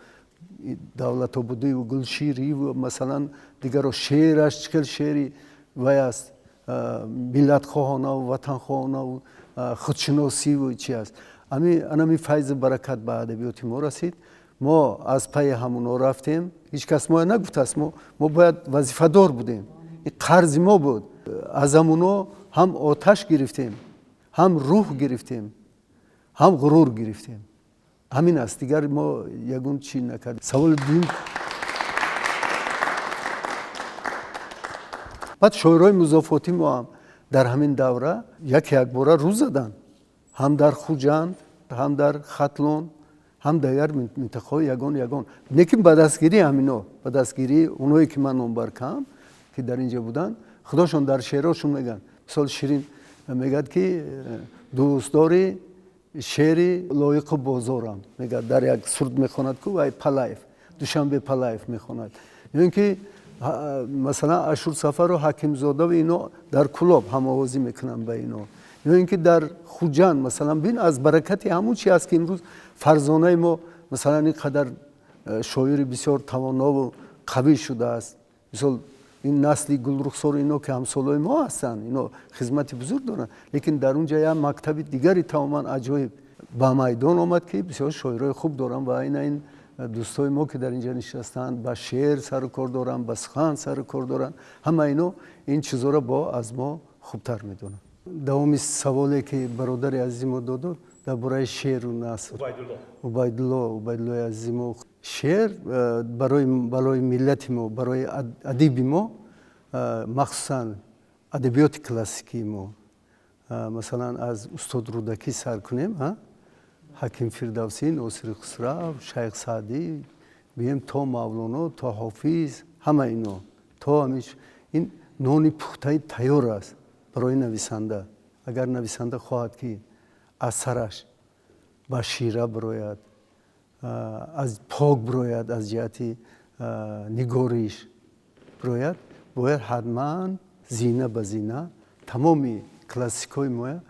Давлатобудиву Гулшириву, масалан, дигаро. Шеъраш чӣ хел шеъри вай аст, миллатхоҳонаву ватанхоҳонаву худшиносиву чи аст. Анами файзу баракат ба адабиёти мо расид. Мо аз пайи ҳамуно рафтем. Ҳеҷ кас моя нагуфтааст, мо бояд вазифадор будем, ин қарзи мо буд. Аз ҳамуно ҳам оташ гирифтем, ҳам рӯҳ гирифтем, ҳам ғурур гирифтем. Ҳамин аст, дигар мо ягон чӣ накардем. Саволи дуюм. Баъд шоирҳои музофотӣ мо ҳам дар ҳамин давра яке якбора рӯ заданд, ҳам дар Хуҷанд, ҳам дар Хатлон, ҳам дар дигар минтақаҳои ягон ягон. Лекин ба дастгирии ҳамино, ба дастгирии оное ки ман номбар кардам, ки дар инҷа буданд, худошон дар шеърҳошон мегӯянд. Мисол, Ширин мегӯяд, ки дӯстдори шеъри лоиқу бозорам, мегӯяд, дар як суруд мехонад ку вай Палаев, Душанбе Палаев мехонад. Ё ин ки масалан Ашурсафару Ҳакимзодаву ино дар Кулоб ҳамовозӣ мекунанд ба ино. Ё ин ки дар Хуҷанд, масалан, бин, аз баракати ҳамун чи аст, ки имрӯз фарзонаи мо, масалан, ин қадар шоири бисёр тавонову қавӣ шудааст. Мисол, ин насли Гулрухсору ино, ки ҳамсолои мо ҳастанд, ино хизмати бузург доранд, лекин дар он ҷа як мактаби дигари тамоман аҷоиб ба майдон омад, ки бисёр шоирои хуб доранд. Ва ина ин дӯстои мо, ки дар инҷа нишастаанд, ба шеър сару кор доранд, ба сухан сару кор доранд. Ҳама ино ин чизоро бо аз мо хубтар медонанд. Давоми саволе, ки бародари азизи мо додод дар бораи шеъру наср, Убайдулло, Убайдуллои азизи мо, шеър барои миллати мо, барои адиби мо, махсусан адабиёти классикии мо, масалан, аз устод Рӯдакӣ сар кунем, Ҳаким Фирдавсӣ, Носири Хусрав, Шайх Саъдӣ, бием то Мавлоно, то Ҳофиз, ҳама ино то ҳамин, ин нони пухтаи тайёр аст барои нависанда. Агар нависанда хоҳад, ки асараш ба шира бирояд, аз пок бирояд, аз ҷиҳати нигориш бирояд, бояд ҳатман зина ба зина тамоми классикҳои моя,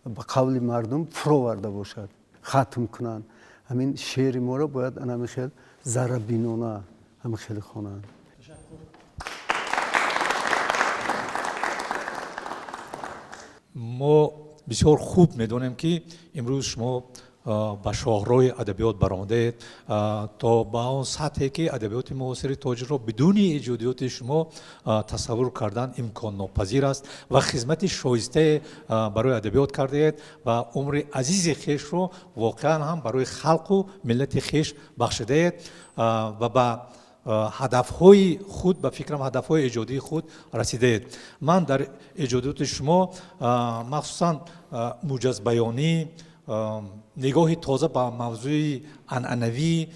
ба қавли мардум, фуроварда бошад, хатм кунанд. Ҳамин шеъри моро бояд анами хел заррабинона ҳамин хеле хонанд. Мо бисёр хуб медонем, ки имрӯз шумо ба шоҳроҳи адабиёт баромадаед, то ба он сатҳе, ки адабиёти муосири тоҷикро бидуни эҷодиёти шумо тасаввур кардан имконнопазир аст, ва хизмати шоистае барои адабиёт кардаед ва умри азизи хешро воқеан ҳам барои халқу миллати хеш бахшидаед ва ба ҳадафҳои худ, ба фикрам, ҳадафҳои эҷодии худ расидаед. Ман дар эҷодиёти шумо махсусан муҷазбаёнӣ, нигоҳи тоза ба мавзӯи анъанавӣ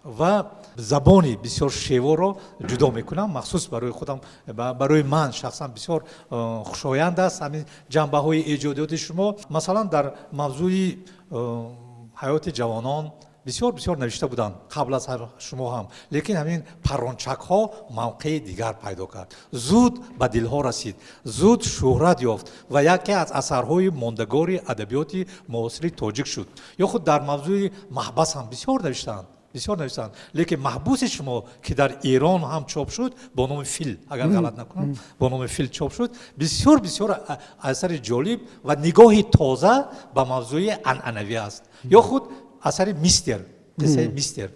ва забони бисёр шеворо ҷудо мекунам. Махсус барои худам, барои ман шахсан бисёр хушоянд аст ҳамин ҷанбаҳои эҷодиёти шумо. Масалан, дар мавзӯи ҳаёти ҷавонон бисёр бисёр навишта буданд қабл аз шумо ҳам, лекин ҳамин Паррончакҳо мавқеи дигар пайдо кард, зуд ба дилҳо расид, зуд шӯҳрат ёфт ва яке аз асарҳои мондагори адабиёти муосири тоҷик шуд. Ё худ дар мавзӯи маҳбас ҳам бисёр навиштаанд, бисёр навиштаанд, лекин Маҳбуси шумо, ки дар Эрон ҳам чоп шуд бо номи Фил, агар ғалат накунам, бо номи Фил чоп шуд, бисёр бисёр асари ҷолиб ва нигоҳи тоза ба мавзӯи анъанавӣ аст. Ё худ асари Мистер, қиссаи Мистер,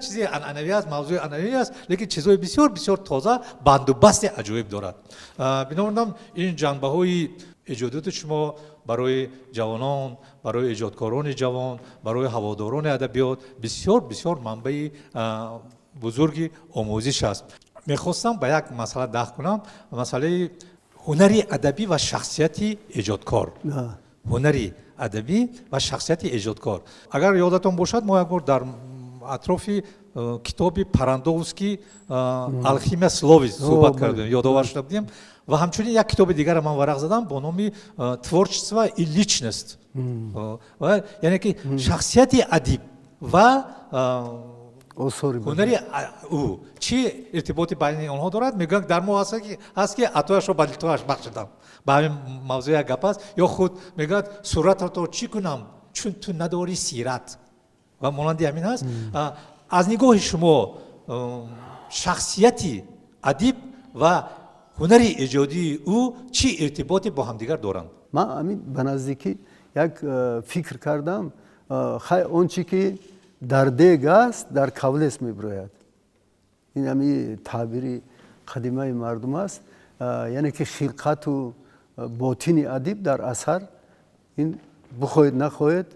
чизи анъанавӣ аст, мавзӯи анъанавӣ аст, лекин чизҳои бисёр бисёр тоза, бандубасти аҷоиб дорад. Бинобарам, ин ҷанбаҳои эҷодиёти шумо барои ҷавонон, барои эҷодкорони ҷавон, барои ҳаводорони адабиёт бисёр бисёр манбаи бузурги омӯзиш аст. Мехостам ба як масъала дахл кунам, масъалаи ҳунари адабӣ ва шахсияти эҷодкор. Ҳунари адабӣ ва шахсияти эҷодкор. Агар ёдатон бошад, мо як бор дар атрофи китоби Парандовский «Алхимия слов» суҳбат кардем, ёдовар шуда будем. Ва ҳамчунин як китоби дигарро ман варақ задам бо номи «Творчество и личность», яъне ки шахсияти адиб ва ҳунари ӯ чӣ иртиботи байни онҳо дорад. Мегӯянд, дар мо ҳаст, ки атояшро ба литояш бахшидам, ба ҳамин мавзӯи як гап аст. Ё худ мегӯяд: «Суратро то чӣ кунам, чун ту надорӣ сират», ва монанди ҳамин аст. Аз нигоҳи шумо, шахсияти адиб ва ҳунари эҷодии ӯ чӣ иртиботе бо ҳамдигар доранд? Ман ҳамин ба наздикӣ Як фикр кардам, хай, он чи ки дар дег аст, дар кавлес мебирояд. Ин ҳами таъбири қадимаи мардум аст, яъне ки хилқату ботини адиб дар асар ин бихоҳед нахоҳед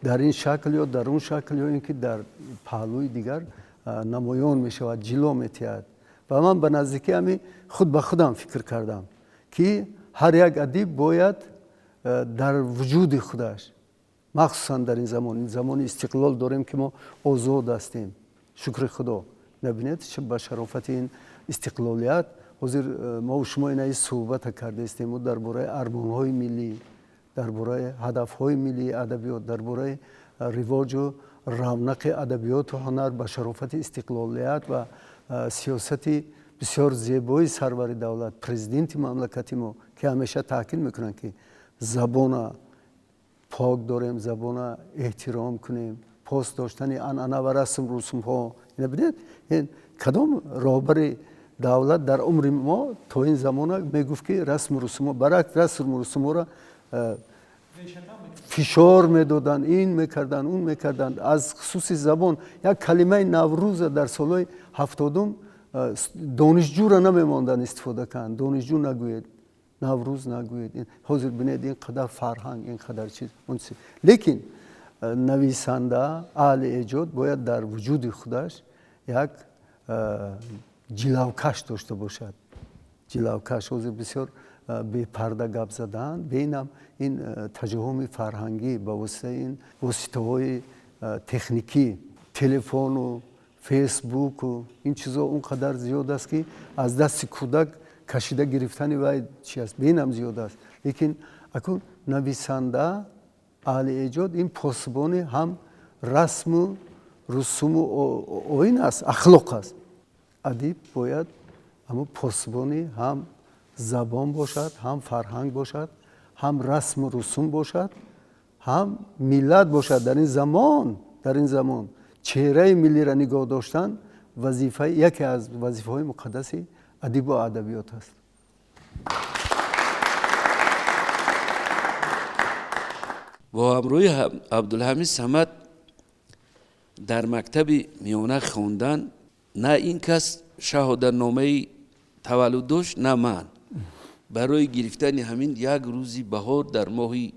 дар ин шакл ё дар он шакл ё ин ки дар паҳлӯи дигар намоён мешавад, ҷило метиҳад. Ва ман ба наздикӣ ҳами худ ба худам фикр кардам, ки ҳар як адиб бояд дар вуҷуди худаш, махсусан дар ин замон, ин замони истиқлол дорем, ки мо озод ҳастем, шукри Худо. Набинед, ба шарофати ин истиқлолият ҳозир мову шумо инаи суҳбата кардаистему дар бораи армонҳои миллӣ, дар бораи ҳадафҳои миллии адабиёт, дар бораи ривоҷу равнақи адабиёту ҳунар ба шарофати истиқлолият ва сиёсати бисёр зебои сарвари давлат, президенти мамлакати мо, ки ҳамеша таъкид мекунанд, ки забона пок дорем, забона эҳтиром кунем, пос доштани анъана ва расм русумҳо. Ина бинед, кадом роҳбари давлат дар умри мо то ин замона мегуфт, ки расму русумҳо, баръакс, расму русумҳоро фишор медоданд, ин мекарданд, он мекарданд. Аз хусуси забон як калимаи Наврӯза дар солҳои 70-ум донишҷӯра намемонданд истифода кунанд. Донишҷӯ нагӯед, Наврӯз нагӯед. Ҳозир бинед, ин қадар фарҳанг, ин қадар чиз, он чиз. Лекин нависанда, аҳли эҷод бояд дар вуҷуди худаш як ҷилавкаш дошта бошад. Ҷилавкаш. Ҳозир бисёр бепарда гап задан, бинам ин таҷоҳуми фарҳангӣ ба воситаи ин воситаҳои техникӣ, телефону фейсбуку ин чизо он қадар зиёд аст, ки аз дасти кӯдак кашида гирифтани вай чи аст, бинам зиёд аст. Лекин акун нависанда, аҳли эҷод ин посбони ҳам расму русуму оин аст, ахлоқ аст. Адиб бояд ҳамун посбони ҳам забон бошад, ҳам фарҳанг бошад, ҳам расму русум бошад, ҳам миллат бошад. Дар ин замон чеҳраи миллиро нигоҳ доштан вазифаи, яке аз вазифаҳои муқаддаси адибу адабиёт аст. Бо ҳамроҳи Абдулҳамид Самад дар мактаби миёна хондан, на ин кас шаҳодатномаи таваллуд дошт, на ман. Барои гирифтани ҳамин як рӯзи баҳор дар моҳи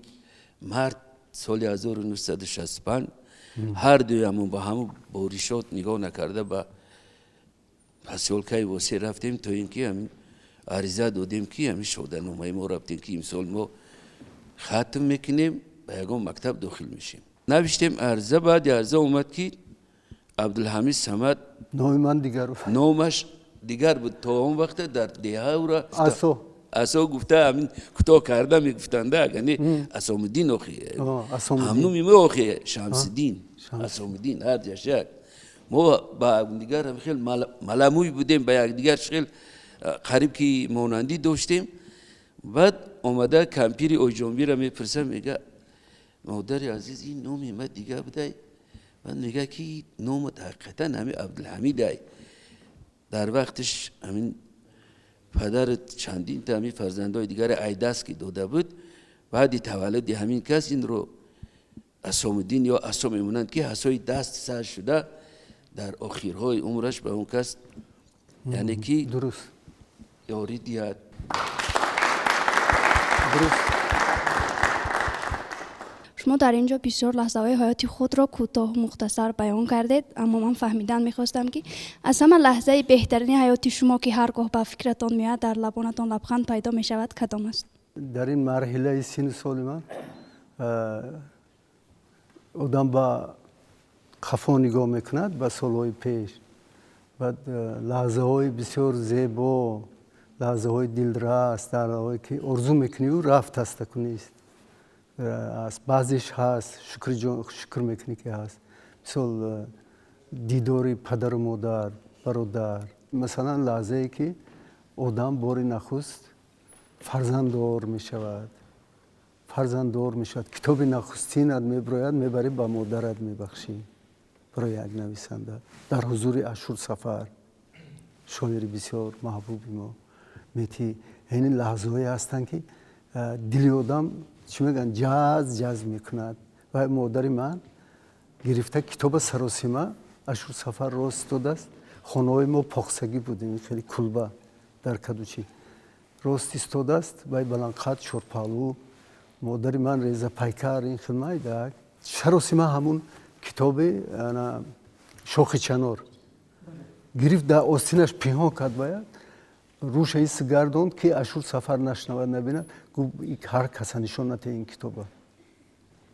март соли 1965 ҳар дуямон ба ҳамун боришот нигоҳ накарда ба посёлкаи Восе рафтем, то ин ки ҳамин ариза додем, ки ҳамин шаҳодатномаи мо рафтем, ки имсол мо хатм мекунем, ба ягон мактаб дохил мешем. Навиштем ариза. Баъди ариза омад, ки Абдулҳамид Самад. Номи ман дигар. Номаш дигар буд. То он вақта дар деҳа ура Асо. Асо гуфта, ҳамин кӯтоҳ карда мегуфтанда. Агане Асомиддин охи, ҳамнуми мо охи Шамсиддин, Асомиддин, ҳар ҷаш як. Мо ба якдигар хел маламӯй будем, ба якдигар хел қариб ки монандӣ доштем. Баъд омада кампири Ойҷонбира мепурсам, мега: «Модари азиз, ин номи ма дига будай?» Баъд мега, ки номат ҳақиқатан ҳами Абдулҳамидай. Дар вақтиш ҳамин падарат чандинта ҳамин фарзандои дигаре айдаст ки дода буд, баъди таваллуди ҳамин кас инро Асомиддин ё Асо мемонанд, ки ҳасои даст сар шуда дар охирҳои умраш ба он кас, яъне ки Дуруст. ёрӣ диҳад. Дуруст. Шумо дар ин ҷо бисёр лаҳзаҳои ҳаёти худро кӯтоҳ, мухтасар баён кардед, аммо ман фаҳмидан мехостам, ки аз ҳама лаҳзаи беҳтарини ҳаёти шумо, ки ҳар гоҳ ба фикратон меояд, дар лабонатон лабханд пайдо мешавад, кадом аст? Дар ин марҳилаи синну соли ман одам ба қафо нигоҳ мекунад, ба солҳои пеш. Баъд лаҳзаҳои бисёр зебо, лаҳзаҳои дилрас, лаҳзаҳое ки орзу мекунию рафт ҳастаку нест аст. Баъзеш ҳаст, шукр мекунӣ, ки ҳаст. Мисол, дидори падару модар, бародар, масалан, лаҳзае ки одам бори нахуст фарзанддор мешавад, китоби нахустинат мебирояд, мебарӣ, ба модарат мебахшӣ. Барои як нависанда дар ҳузури Ашур Сафар, шоири бисёр маҳбуби мо, мети ҳамин лаҳзаҳое ҳастанд, ки дили одам. Чӣ мегӯянд, ҷаз ҷаз мекунад. Ва модари ман гирифта китоба саросима Ашур Сафар рост истодааст. Хонаҳои мо поқсагӣ будем, хеле кулба дар Кадучӣ. Рост истодааст, вай баландқад, чорпаҳлӯ, модари ман резапайкар, ин хел майдак. Саросима ҳамун китоби Шохи чанор гирифт, дар остинаш пинҳон кард, бояд рӯша ис гардонд, ки Ашур Сафар нашнавад, набинад. Гуфт: «Ҳар каса нишон нате ин китоба».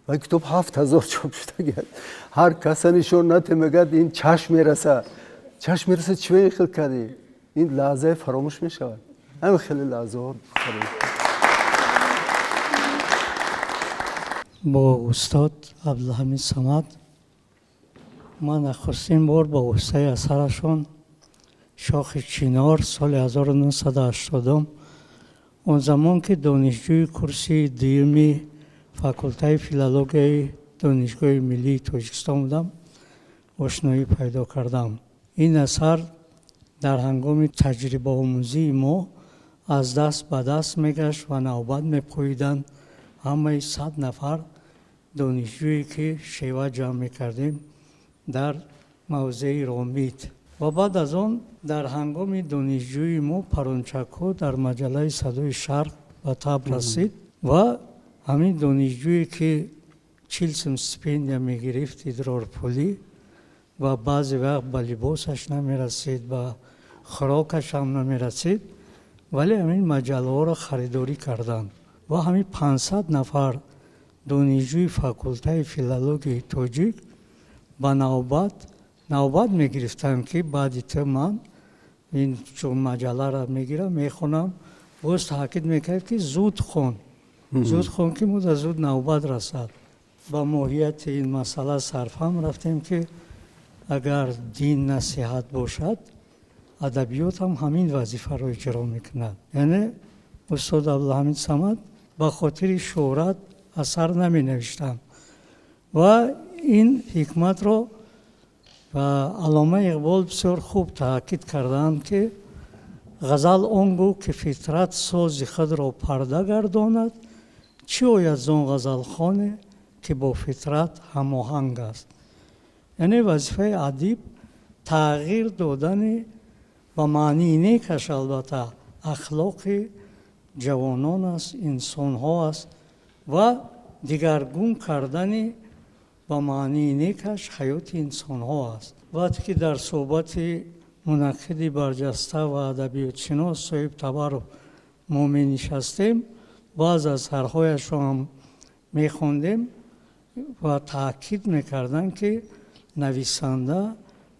Ва китоб 7000 чоп шуда. «Ҳар каса нишон нате», мегӯяд, «ин чашм мераса, чашм мераса, чӣ хел кардӣ?» Ин лаҳзае фаромӯш мешавад, ҳамин хеле лаҳзаҳо. Бо устод Абдулҳамид Самад ман нахустин бор бо воситаи асарашон Шохи чинор соли 1980, он замон ки донишҷӯи курси дуюми факултаи филологияи Донишгоҳи миллии Тоҷикистон будам, ошноӣ пайдо кардам. Ин асар дар ҳангоми таҷрибаомӯзии мо аз даст ба даст мегашт ва навбат мепӯиданд. Ҳамаи 100 нафар донишҷӯе ки шева ҷамъ мекардем дар мавзеи Ромит. Ва баъд аз он дар ҳангоми донишҷӯи мо Парончакҳо дар маҷаллаи Садои Шарқ ба таб расид ва ҳамин донишҷӯе ки 40 сум стипендия мегирифт, идрорпулӣ, ва баъзе вақт ба либосаш намерасид, ба хӯрокаш ҳам намерасид, вале ҳамин маҷаллаҳоро харидорӣ карданд ва ҳамин 500 нафар донишҷӯи факултаи филологияи тоҷик ба навбат навбат мегирифтанд, ки баъди ту ман ин чун маҷалларо мегирам, мехонам. Боз таъкид мекард, ки зуд хон, зуд хон, ки муда зуд навбат расад. Ба моҳияти ин масъала сарфаҳм рафтем, ки агар дин насиҳат бошад, адабиёт ҳам ҳамин вазифаро иҷро мекунад. Яъне устод Абдулҳамид Самад ба хотири шӯҳрат асар наменавиштанд ва ин ҳикматро ва Аллома Иқбол бисёр хуб таъкид кардаанд, ки ғазал он гӯ ки фитрат сози худро парда гардонад, чӣ ояд зон ғазалхоне ки бо фитрат ҳамоҳанг аст. Яъне вазифаи адиб тағйир додани ба маънии некаш, албатта, ахлоқи ҷавонон аст, инсонҳо аст ва дигаргун кардани ба маънии некаш ҳаёти инсонҳо аст. Вақте ки дар суҳбати мунаққиди барҷаста ва адабиётшинос Соҳиб Табаров мо менишастем, баъз аз асарҳояшро ҳам мехондем ва таъкид мекарданд, ки нависанда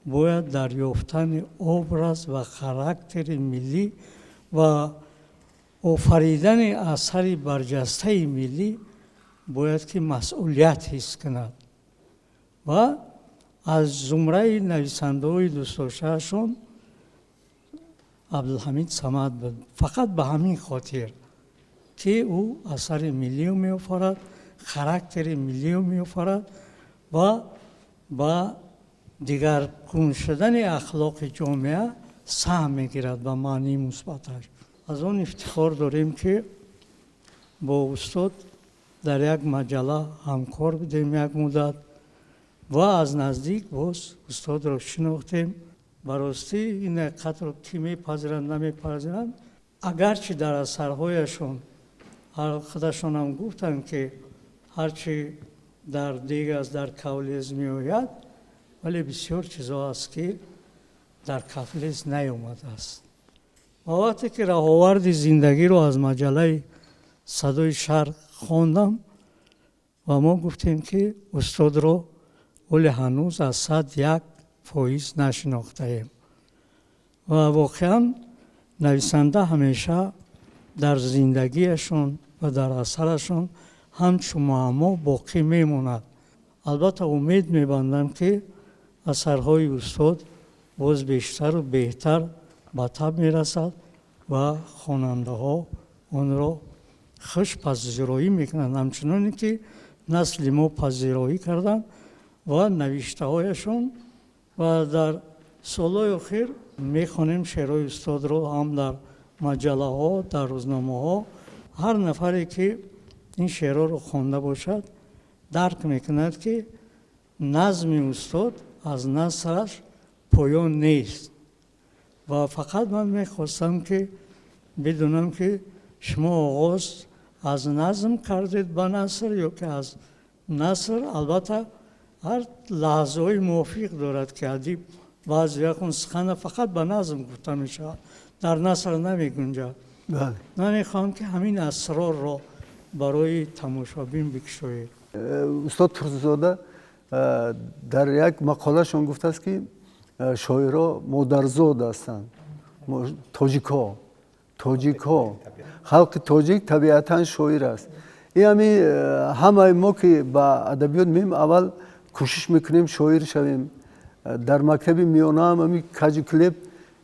бояд дар ёфтани образ ва характери миллӣ ва офаридани асари барҷастаи миллӣ бояд ки масъулият ҳис кунад. Ва аз зумраи нависандаҳои дӯстдоштаашон Абдулҳамид Самад буд, фақат ба ҳамин хотир, ки ӯ асари миллиро меофарад, характери миллиро меофарад ва ба дигаргун шудани ахлоқи ҷомеа саҳм мегирад ба маънии мусбаташ. Аз он ифтихор дорем, ки бо устод дар як маҷалла ҳамкор будем як муддат ва аз наздик боз устодро шинохтем. Ба ростӣ, ин ҳақиқатро кӣ мепазиранд, намепазиранд, агарчи дар асарҳояшон худашонам гуфтанд, ки ҳарчи дар дег аст, дар кавлез меояд, вале бисёр чизҳо аст, ки дар кавлез наёмадааст. Ва вақте ки Раҳоварди зиндагиро аз маҷаллаи Садои Шарқ хондам ва мо гуфтем, ки устодро вале ҳанӯз аз 101% нашинохтаем. Ва воқеан нависанда ҳамеша дар зиндагиашон ва дар асарашон ҳамчун муаммо боқӣ мемонад. Албатта, умед мебандам, ки асарҳои устод боз бештару беҳтар ба таб мерасад ва хонандаҳо онро хуш пазироӣ мекунанд, ҳамчуноне ки насли мо пазироӣ карданд ва навиштаҳояшон. Ва дар солҳои охир мехонем шеърҳои устодро ҳам дар маҷаллаҳо, дар рӯзномаҳо. Ҳар нафаре ки Ин шеърҳоро хонда бошад, дарк мекунад, ки назми устод аз насраш поён нест. Ва фақат ман мехостам, ки бидунам, ки шумо оғоз аз назм кардед ба наср ё ки аз наср. Албатта, ҳар лаҳзаҳои мувофиқ дорад, ки адиб баъзе вақт он сухана фақат ба назм гуфта мешавад, дар наср намегунҷад. Ман мехоҳам, ки ҳамин асрорро барои тамошобин бикушоед. Устод Турсунзода дар як мақолашон гуфтааст, ки шоиро модарзод ҳастанд, тоҷикҳо, халқи тоҷик табиатан шоир аст. Ин ҳами ҳамаи мо, ки ба адабиёт меем, аввал кӯшиш мекунем шоир шавем. Дар мактаби миёнаам ҳами каҷу килеб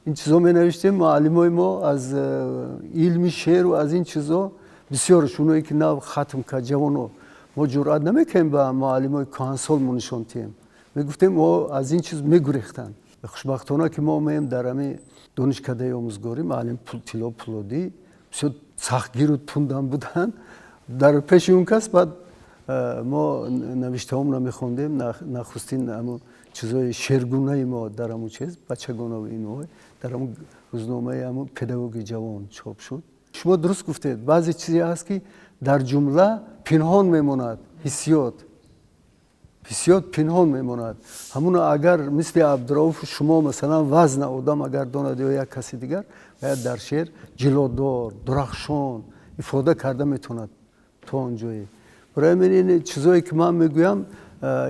ин чизо менавиштем. Муаллимои мо аз илми шеъру аз ин чизо бисёрш, оное ки нав хатм кард, ҷавоно, мо ҷуръат намекунем ба муаллимои кӯҳансол мо нишон диҳем, мегуфтем, о аз ин чиз мегурехтанд. Хушбахтона, ки мо омаем дар ҳами донишкадаи омӯзгорӣ, муаллим Тилло Пулодӣ бисёр сахтгиру тундам буданд. Дар пеши он кас баъд мо навиштаҳомро мехондем. Нахустин ҳамун чизои шеъргунаи мо дар ҳамун чиз, бачагонаву ино, дар ҳамун рӯзномаи ҳамун «Педагоги ҷавон» чоп шуд. Шумо дуруст гуфтед, баъзе чизе ҳаст, ки дар ҷумла пинҳон мемонад, ҳиссиёт пинҳон мемонад. Ҳамуно агар мисли Абдурауф шумо, масалан, вазна одам агар донад ё як каси дигар, бояд дар шеър ҷилодор, дурахшон ифода карда метавонад то он ҷое. Барои ҳамин ин чизое, ки ман мегӯям,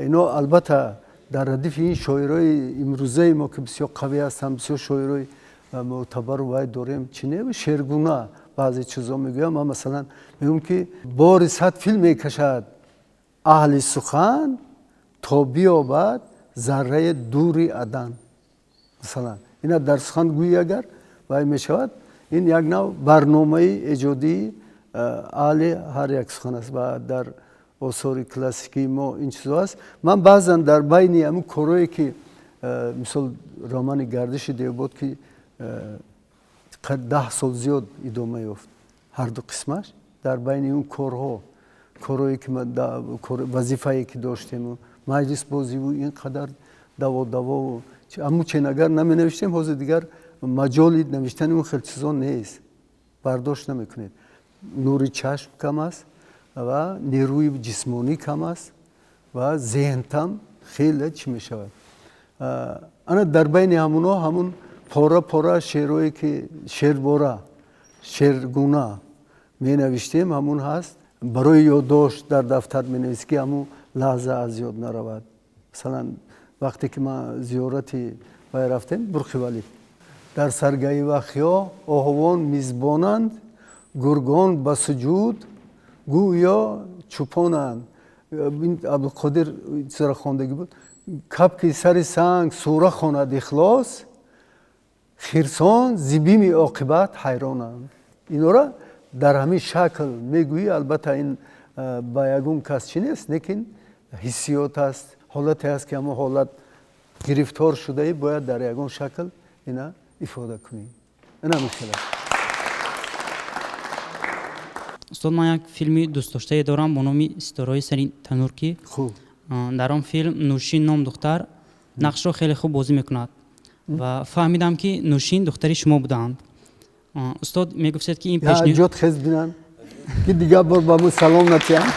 ино албатта дар радифи ин шоирои имрӯзаи мо, ки бисёр қавӣ ҳастанд, бисёр шоирои мӯътабару вай дорем, чи не, шеъргуна баъзе чизо мегӯям. Ман, масалан, мегӯям, ки бори 100 фил мекашад аҳли сухан, то биёбад зарраи дури Адан. Масалан, ина дар сухан гӯӣ, агар вай мешавад, ин як нав барномаи эҷодии аҳли ҳар як сухан аст ва дар осори классикии мо ин чизо аст. Ман баъзан дар байни ҳамун корое, ки мисол романи «Гардиши девбод», ки 10 сол зиёд идома ёфт, ҳарду қисмаш, дар байни он корҳо, корое ки вазифае ки доштему маҷлисбозиву ин қадар даво давову аму чен, агар наменавиштем, ҳозир дигар маҷоли навиштани он хел чизо нест, бардошт намекунед. Нури чашм кам аст ва нерӯи ҷисмонӣ кам аст ва зеҳнтам хеле чӣ мешавад. Ана дар байни ҳамуно ҳамун пора пора шеърое, ки шеърбора, шеъргуна менавиштем, ҳамун ҳаст. Барои ёддошт дар дафтар менависӣ, ки ҳамун лаҳза аз ёд наравад. Масалан, вақте ки ман зиёрати вай рафтем, Бурхивалӣ, дар саргаи вахё оҳувон мизбонанд, гургон ба суҷуд гӯё чӯпонанд. Абдулқодир чизро хондагӣ буд: кабки сари санг сура хонад ихлос, хирсон зи бими оқибат ҳайронанд. Инора дар ҳамин шакл мегӯӣ. Албатта, ин ба ягон кас чӣ нест, лекин ҳиссиёт аст, ҳолате аст, ки ҳамон ҳолат гирифтор шудаӣ, бояд дар ягон шакл ина ифода кунӣ. Ина мушкил аст. Устод, ман як филми дӯстдоштае дорам бо номи «Ситораҳои сари танур», ки хуб дар он филм Нӯшин ном духтар нақшро хеле хуб бозӣ мекунад ва фаҳмидам, ки Нӯшин духтари шумо будаанд. Устод, мегуфтед, ки ин ҷот хез бинанд, ки дигар бор ба мо салом натиҳанд.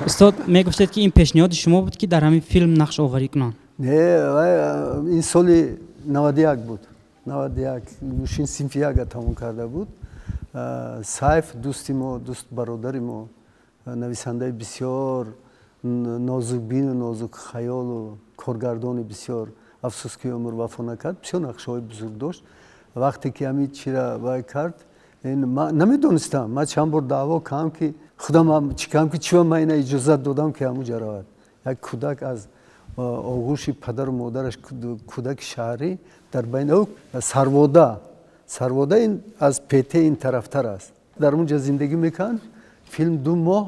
Устод, мегуфтед, ки ин пешниҳоди шумо буд, ки дар ҳамин филм нақш оварӣ кунанд. Не, ин соли 91 буд, 91. Нӯшин синфи яка тамом карда буд. Сайф, дӯсти мо, дӯст, бародари мо, нависандаи бисёр нозукбину нозукхаёлу коргардони бисёр, афсӯс, ки умр вафо накард, бисёр нақшаҳои бузург дошт. Вақте ки ҳамин чира вай кард, намедонистам. Ман чанд бор даъво кардам, ки худам чӣ кардам, ки чиба ман ина иҷозат додам, ки ҳамуҷа равад. Як кӯдак аз оғӯши падару модараш, кӯдаки шаҳрӣ, дар байни ӯ Сарвода. Сарвода ин аз Пете ин тарафтар аст, дар онҷа зиндагӣ мекард. Филм 2 моҳ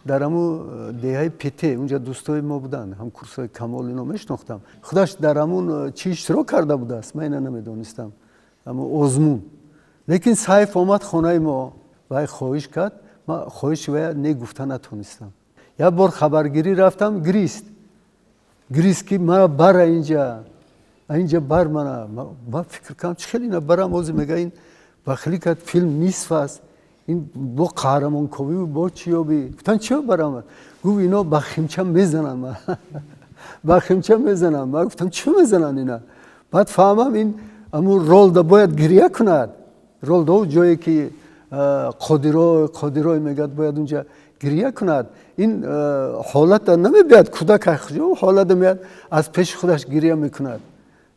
дар ҳамун деҳаи Пете, унҷа дӯстои мо буданд, ҳам курсҳои Камол, ино мешинохтам. Худаш дар ҳамун чӣ иштирок карда будааст, ман ина намедонистам, ҳамун озмун. Лекин Сайф омад хонаи мо. Вай хоҳиш кард, ман хоҳиши вая не гуфта натонистам. Як бор хабаргирӣ рафтам, гирист, гирист, ки мара бара инҷа, инҷа бар мана. Ман фикр кардам, чӣ хел ина барам, ҳозир мега ин бахилӣ кард, филм нисф аст, ин бо қаҳрамонковӣ, бо чӣ ёбӣ. Гуфтам, чиё барам? Гуфт, ино ба химча мезананд, ман ба химча мезананд. Ман гуфтам, чӣ мезананд ина? Баъд фаҳмам, ин аму ролда бояд гиря кунад. Ролда ҷое ки Қодиро, Қодирой мегӯяд, бояд унҷа гиря кунад. Ин ҳолата намебиёд, кӯдак ҳолата меяд, аз пеши худаш гиря мекунад,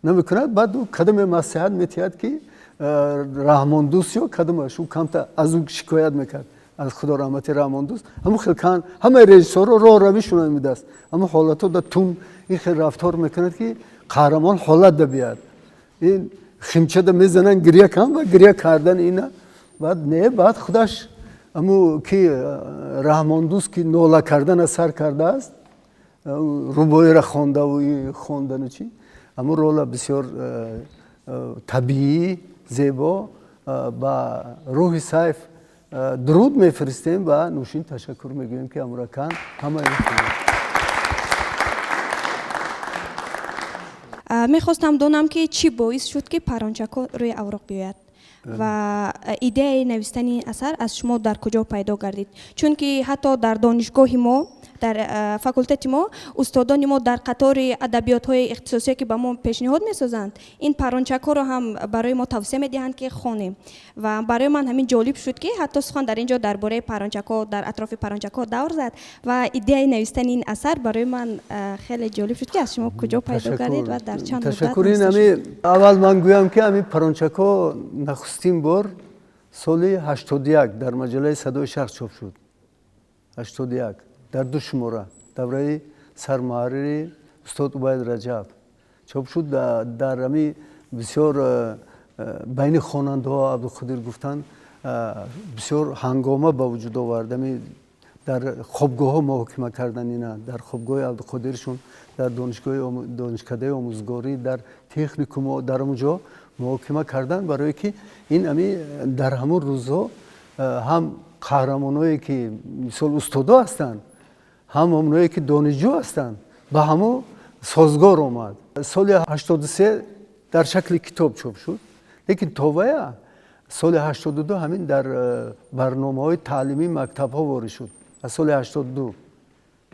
намекунад. Баъд ӯ кадаме маслиҳат метиҳад, ки Раҳмондӯст ё кадамаш, ӯ камта аз ӯ шикоят мекард, аз худо раҳмати Раҳмондӯст. Ҳамун хел кан ҳамаи режиссёрро роҳ равишона мидааст, ҳамун ҳолатҳо да тун ин хел рафтор мекунад, ки қаҳрамон ҳолат да биёд. Ин химчада мезананд, гиря кан ва гиря кардан ина. Баъд не, баъд худаш аму ки Раҳмондӯст, ки нола кардана сар кардааст, рубоиро хондаву хондану чӣ, аму рола бисёр табиӣ, зебо. Ба рӯҳи Сайф дуруд мефиристем ва Нӯшин ташаккур мегӯем, ки амура кан ҳама. Мехостам донам, ки чӣ боис шуд, ки Парончако рӯи авроқ биёяд ва идеяи навистани ин асар аз шумо дар куҷо пайдо гардид, чунки ҳатто дар донишгоҳи мо, дар факултети мо, устодони мо дар қатори адабиётҳои ихтисосие, ки ба мо пешниҳод месозанд, ин Парончакҳоро ҳам барои мо тавсия медиҳанд, ки хонем. Ва барои ман ҳамин ҷолиб шуд, ки ҳатто сухан дар ин ҷо дар бораи Парончакҳо, дар атрофи Парончакҳо давр зад ва идеяи навистани ин асар барои ман хеле ҷолиб шуд, ки аз шумо куҷо пайдо гардид ва дар чанд муддат. Ташаккур. Ин ами аввал ман гӯям, ки ами Парончакҳо нахустин бор соли 81 дар маҷаллаи Садои Шарқ чоп шуд, 81, дар ду шумора, давраи сармуҳаррири устод Убайд Раҷаб чоп шуд. Дар ами бисёр байни хонандаҳо, Абдуқодир гуфтанд, бисёр ҳангома ба вуҷуд овард. Ами дар хобгоҳҳо муҳокима кардан ина, дар хобгоҳи Абдуқодиршон, дар донишгоҳи, донишкадаи омӯзгорӣ, дар техникумо, дар он ҷо муҳокима кардан, барое ки ин ами дар ҳамон рӯзҳо ҳам қаҳрамоное, ки мисол устодо ҳастанд, ҳам оное, ки донишҷӯ ҳастанд, ба ҳамон созгор омад. Соли 83 дар шакли китоб чоп шуд, лекин то вая соли 82 ҳамин дар барномаҳои таълимии мактабҳо ворид шуд. Аз соли 82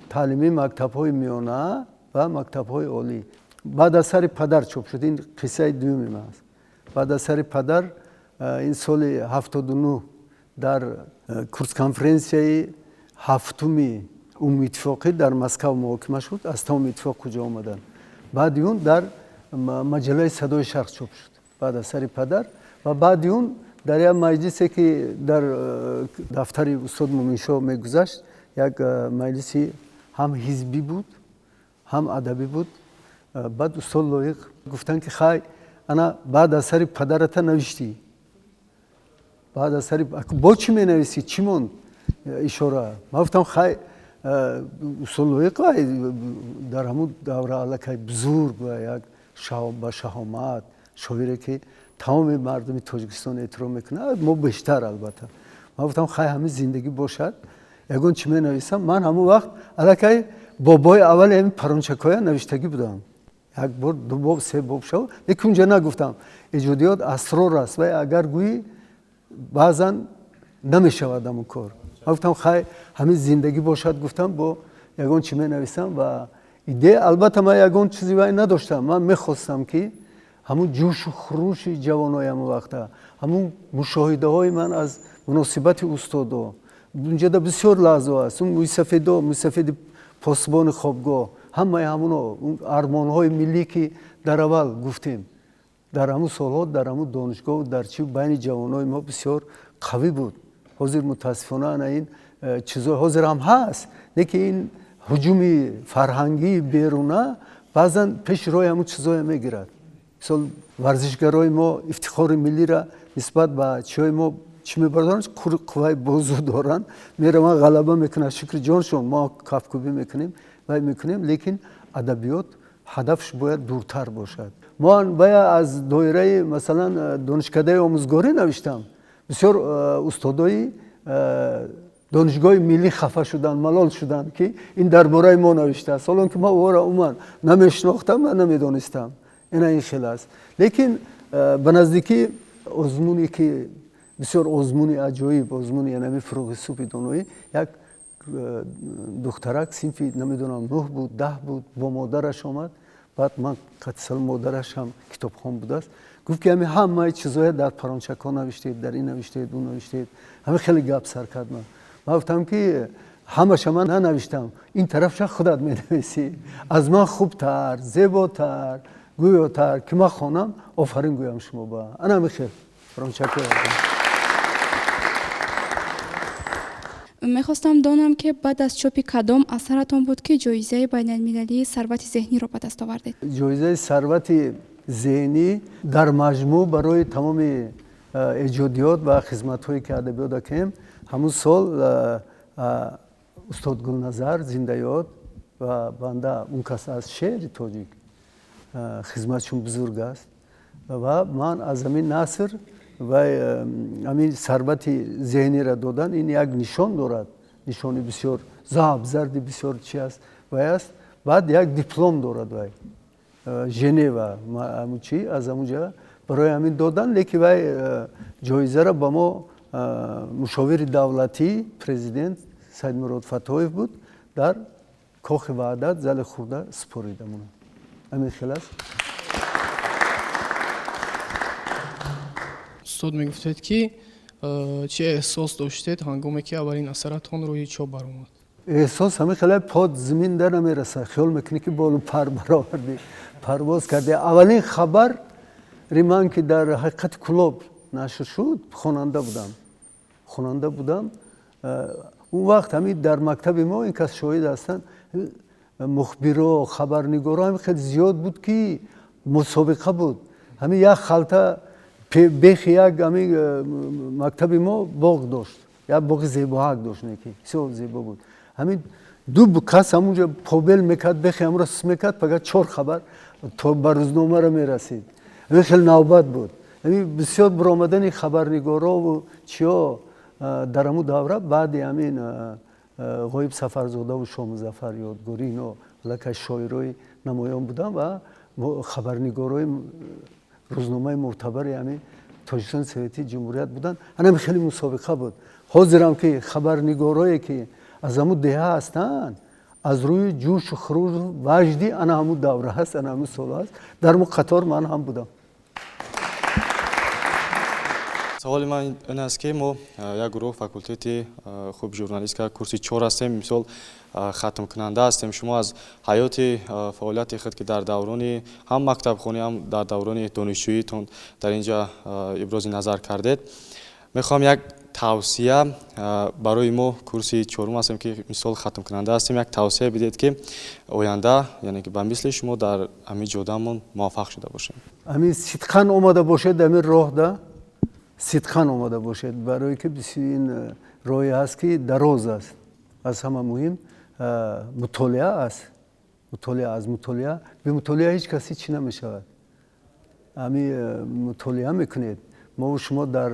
таълимии мактабҳои миёна ва мактабҳои олӣ. Баъд аз сари падар чоп шуд. Ин қиссаи дуюми ман аст. Баъд аз сари падар ин соли 79 дар курс-конференсияи ҳафтуми умумииттифоқӣ дар Москав муҳокима шуд, аз тамоми иттифоқ куҷо омаданд. Баъди он дар маҷаллаи Садои Шарқ чоп шуд, баъд аз сари падар. Ва баъди он дар як маҷлисе, ки дар дафтари устод Муминшоҳ мегузашт, як маҷлиси ҳам ҳизбӣ буд, ҳам адабӣ буд, баъд устод Лоиқ гуфтанд, ки хай, ана баъд аз сари падарата навиштӣ, баъд аз сари бо чӣ менависӣ, чӣ монд ишора? Ман гуфтам, хай, устод Лоиқ дар ҳамун давра аллакай бузург ва як ба шаҳомат шоире, ки тамоми мардуми Тоҷикистон эътироф мекунад, мо бештар албатта. Ман гуфтам, хай, ҳамин зиндагӣ бошад, ягон чӣ менависам. Ман ҳамон вақт аллакай бобои аввали ҳамин Парончакоя навиштагӣ будам, як бор, ду боб, се боб шав, лекин унҷа нагуфтам. Эҷодиёт асрор аст ва агар гӯӣ, баъзан намешавад ҳамон кор. Ман гуфтам, хай, ҳамин зиндагӣ бошад, гуфтам, бо ягон чӣ менависам. Ва идея, албатта, ман ягон чизи вай надоштам. Ман мехостам, ки ҳамун ҷӯшу хурӯши ҷавонои ҳамон вақта, ҳамун мушоҳидаҳои ман аз муносибати устодо, унҷода бисёр лаҳзаҳо аст, он мӯйсафедо, мӯйсафеди посбони хобгоҳ, ҳамаи ҳамуно, армонҳои миллӣ, ки дар аввал гуфтем, дар ҳамун солҳо, дар ҳамун донишгоҳ, дар чи байни ҷавонои мо бисёр қавӣ буд. Ҳозир мутаассифона ана ин чизо ҳозир ҳам ҳаст, лекин ин ҳуҷуми фарҳангии беруна баъзан пеши роҳи ҳамун чизое мегирад. Мисол, варзишгарои мо ифтихори миллира нисбат ба чиҳои мо чӣ мебардоранд, қувваи бозу доранд, мераванд, ғалаба мекунанд, шукри ҷоншон, мо кафкӯбӣ мекунем, вай мекунем, лекин адабиёт ҳадафш бояд дуртар бошад. Мо бая аз доираи, масалан, донишкадаи омӯзгорӣ навиштам, бисёр устодои Донишгоҳи миллӣ хафа шуданд, малол шуданд, ки ин дар бораи мо навиштааст, ҳолон ки ман ӯро умуман намешинохтам ва намедонистам. Ина ин хел аст. Лекин ба наздикӣ озмуне ки бисёр озмуни аҷоиб, озмуни янами Фурӯғи субҳи доноӣ, як духтарак синфи намедонам 9 буд, 10 буд, бо модараш омад. Баъд ман қатисал, модараш ҳам китобхон будааст, гуфт ки ҳами ҳамаи чизоя дар парончакҳо навиштед, дар ин навиштед, он навиштед, ҳами хеле гап сар кард. Ман гуфтам ки ҳамаша ман нанавиштам, ин тарафша худат менависӣ, аз ман хубтар, зеботар, гӯётар, ки ман хонам, офарин гӯям шумо ба ана ҳами хел парончакҳо. Мехостам донам, ки баъд аз чопи кадом асаратон буд, ки ҷоизаи байналмилалии Сарвати зеҳниро ба даст овардед? Ҷоизаи Сарвати зеҳнӣ дар маҷмӯъ барои тамоми эҷодиёт ва хизматҳое ки адабиёт дакем, ҳамун сол устод Гулназар зиндаёд ва банда, он кас аз шеъри тоҷик хизматшон бузург аст ва ман аз ҳамин наср ва ҳамин Сарвати зеҳниро додан. Ин як нишон дорад, нишони бисёр заҳаб зарди бисёр чи аст вай аст. Баъд як диплом дорад вай, Женева чи аз ҳамунҷа барои ҳамин додан. Лекин вай ҷоизаро ба мо мушовири давлатии президент Саидмурод Фатоев буд, дар Кохи Ваҳдат, зали хурда супорида монад. Ҳамин хел аст. Устод, мегуфтед, ки чӣ эҳсос доштед, ҳангоме ки аввалин асаратон рӯи чоп баромад? Эҳсос ҳамин хеле под зимин дар намерасад, хиёл мекунӣ ки болу пар баровардӣ, парвоз кардӣ. Аввалин хабари ман ки дар Ҳақиқати Кӯлоб нашр шуд, хонанда будам, хонанда будам. Он вақт ҳамин дар мактаби мо, ин кас шоҳид ҳастанд, мухбиро, хабарнигоро ҳамин хеле зиёд буд, ки мусобиқа буд. Ҳамин як халта бехи як ҳамин мактаби мо боғ дошт, як боғи зебоҳак дошт, неки бисёр зебо буд. Ҳамин ду кас ҳамунҷо побел мекард, бехи ҳамро сус мекард, фақат чор хабар то ба рӯзномаро мерасид. Ҳамин хеле навбат буд. Ҳамин бисёр баромадани хабарнигорову чиё дар ҳамун давра, баъди ҳамин Ғоиб Сафарзодаву Шомузафар Ёдгорӣ, ино аллакай шоирои намоён буданд ва хабарнигорои рӯзномаи мӯътабари ҳамин Тоҷикистони Советии Ҷумҳурият буданд. Ҳанами хеле мусобиқа буд. Ҳозирам ки хабарнигорое ки аз ҳамун деҳа ҳастанд, аз рӯи ҷӯшу хурушу ваҷди ана ҳамун давра ҳаст, ана ҳамун сол ҳаст, дар ҳамун қатор ман ҳам будам. Саволи ман ин аст, ки мо як гурӯҳ факултети хуб журналистика, курси 4 ҳастем, мисол хатмкунанда ҳастем. Шумо аз ҳаёти фаъолияти худ, ки дар даврони ҳам мактабхонӣ, ҳам дар даврони донишҷӯитон дар ин ҷа ибрози назар кардед, мехоҳам як тавсия барои мо, курси чорум ҳастем, ки мисол хатмкунанда ҳастем, як тавсия бидиҳед, ки оянда, яъне ки ба мисли шумо дар ҳамин ҷодамон муваффақ шуда бошем. Ҳамин сидқан омада бошед, ҳамин роҳда сидқан омада бошед, барое ки ин роҳе ҳаст ки дароз аст. Аз ҳама муҳим мутолиа аст, мутолиа. Аз мутолиа, бемутолиа ҳеҷ кас ҳеҷ чӣ намешавад. Ҳами мутолиа мекунед. Мову шумо дар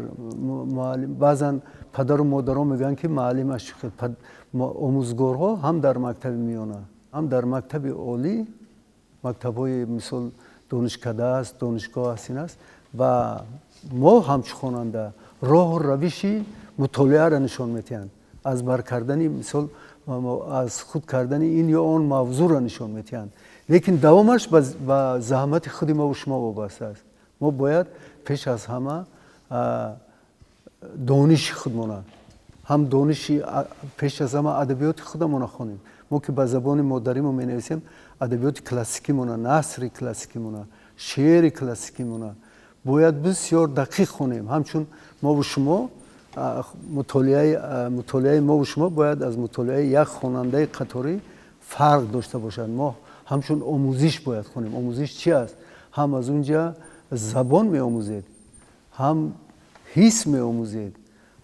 муаллим, баъзан падару модарон мегӯянд, ки муаллимаш чӣ хел. Омӯзгорҳо ҳам дар мактаби миёна, ҳам дар мактаби олӣ, мактабҳои мисол донишкада аст, донишгоҳ аст, ин аст, ва мо ҳамчун хонанда роҳу равиши мутолиаро нишон медиҳанд, аз бар кардани, мисол аз худ кардани ин ё он мавзӯъро нишон медиҳанд, лекин давомаш ба заҳмати худи мову шумо вобаста аст. Мо бояд пеш аз ҳама дониши худмона, ҳам дониши пеш аз ҳама адабиёти худамона хонем. Мо ки ба забони модаримо менависем, адабиёти классикимона, насри классикимона, шеъри классикимона бояд бисёр дақиқ хонем. Ҳамчун мову шумо мутолиаи мову шумо бояд аз мутолиаи як хонандаи қаторӣ фарқ дошта бошад. Мо ҳамчун омӯзиш бояд хонем. Омӯзиш чи аст? Ҳам аз унҷа забон меомӯзед, ҳам ҳис меомӯзед,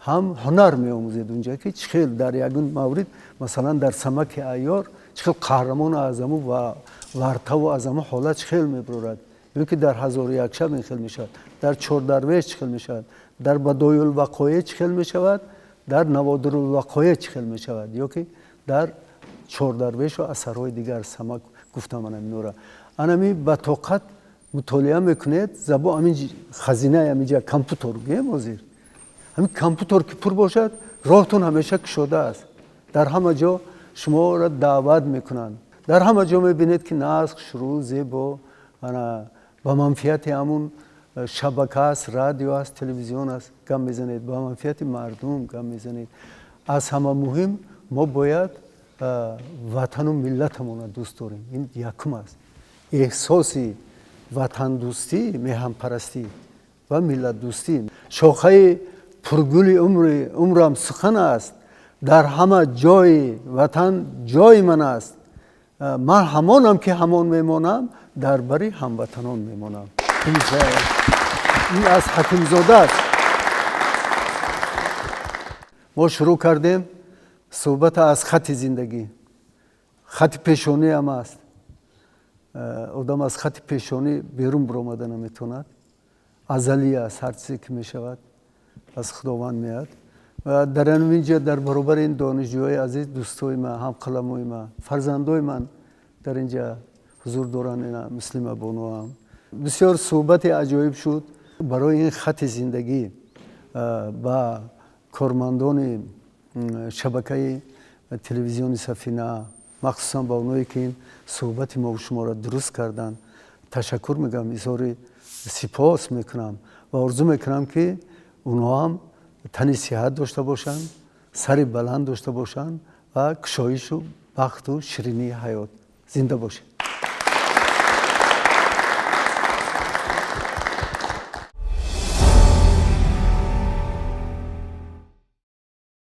ҳам ҳунар меомӯзед. Унҷа ки чӣ хел дар ягон маврид, масалан дар Самаки айёр, чӣ хел қаҳрамон аз ҳаму вартаву аз ҳаму ҳолат чӣ хел мебарорад, ё ки дар Ҳазору як шаб ин хел мешавад, дар Чордарвеш чӣ хел мешавад, дар Бадоюлвақоеъ чӣ хел мешавад. Дар Наводирулвақоя чӣ хел мешавад, ё ки дар Чордарвешу асарҳои дигар самак гуфтам. Анаминора анами ба тоқат мутолиа мекунед. Забон ҳамин хазинаи ҳаминҷа компютер гӯем, ҳозир ҳамин компютер ки пур бошад, роҳтон ҳамеша кушода аст. Дар ҳама ҷо шуморо даъват мекунанд, дар ҳама ҷо мебинед, ки насқ шурӯъ зебо ба манфиати ҳамун шабака аст, радио аст, телевизион аст, гап мезанед, ба манфиати мардум гап мезанед. Аз ҳама муҳим, мо бояд ватану миллатамонро дӯст дорем. Ин якум аст, эҳсоси ватандӯстӣ, меҳанпарастӣ ва миллатдӯстӣ. Шохаи пургули умрам сухан аст, дар ҳама ҷои ватан ҷои ман аст. Ман ҳамонам, ки ҳамон мемонам, дар бари ҳамватанон мемонам. Ин аз Ҳакимзода аст. Мо шурӯъ кардем суҳбата аз хати зиндагӣ. Хати пешониам аст. Одам аз хати пешонӣ берун биромада наметавонад. Азалӣ аст, ҳар чизе ки мешавад, аз Худованд меяд. Ва дар ҳамин ҷо, дар баробари ин донишҷӯҳои азиз, дӯстои ман, ҳамқаламои ман, фарзандои ман дар ин ҷа ҳузур доранд, ина Муслима бонуам. Бисёр суҳбати аҷоиб шуд. Барои ин хати зиндагӣ ба кормандони шабакаи телевизиони Сафина, махсусан ба оное ки ин суҳбати мову шуморо дуруст карданд, ташаккур мегӯям, изҳори сипос мекунам ва орзу мекунам, ки онҳо ҳам тани сиҳат дошта бошанд, сари баланд дошта бошанд ва кушоишу бахту ширинии ҳаёт. Зинда бошед.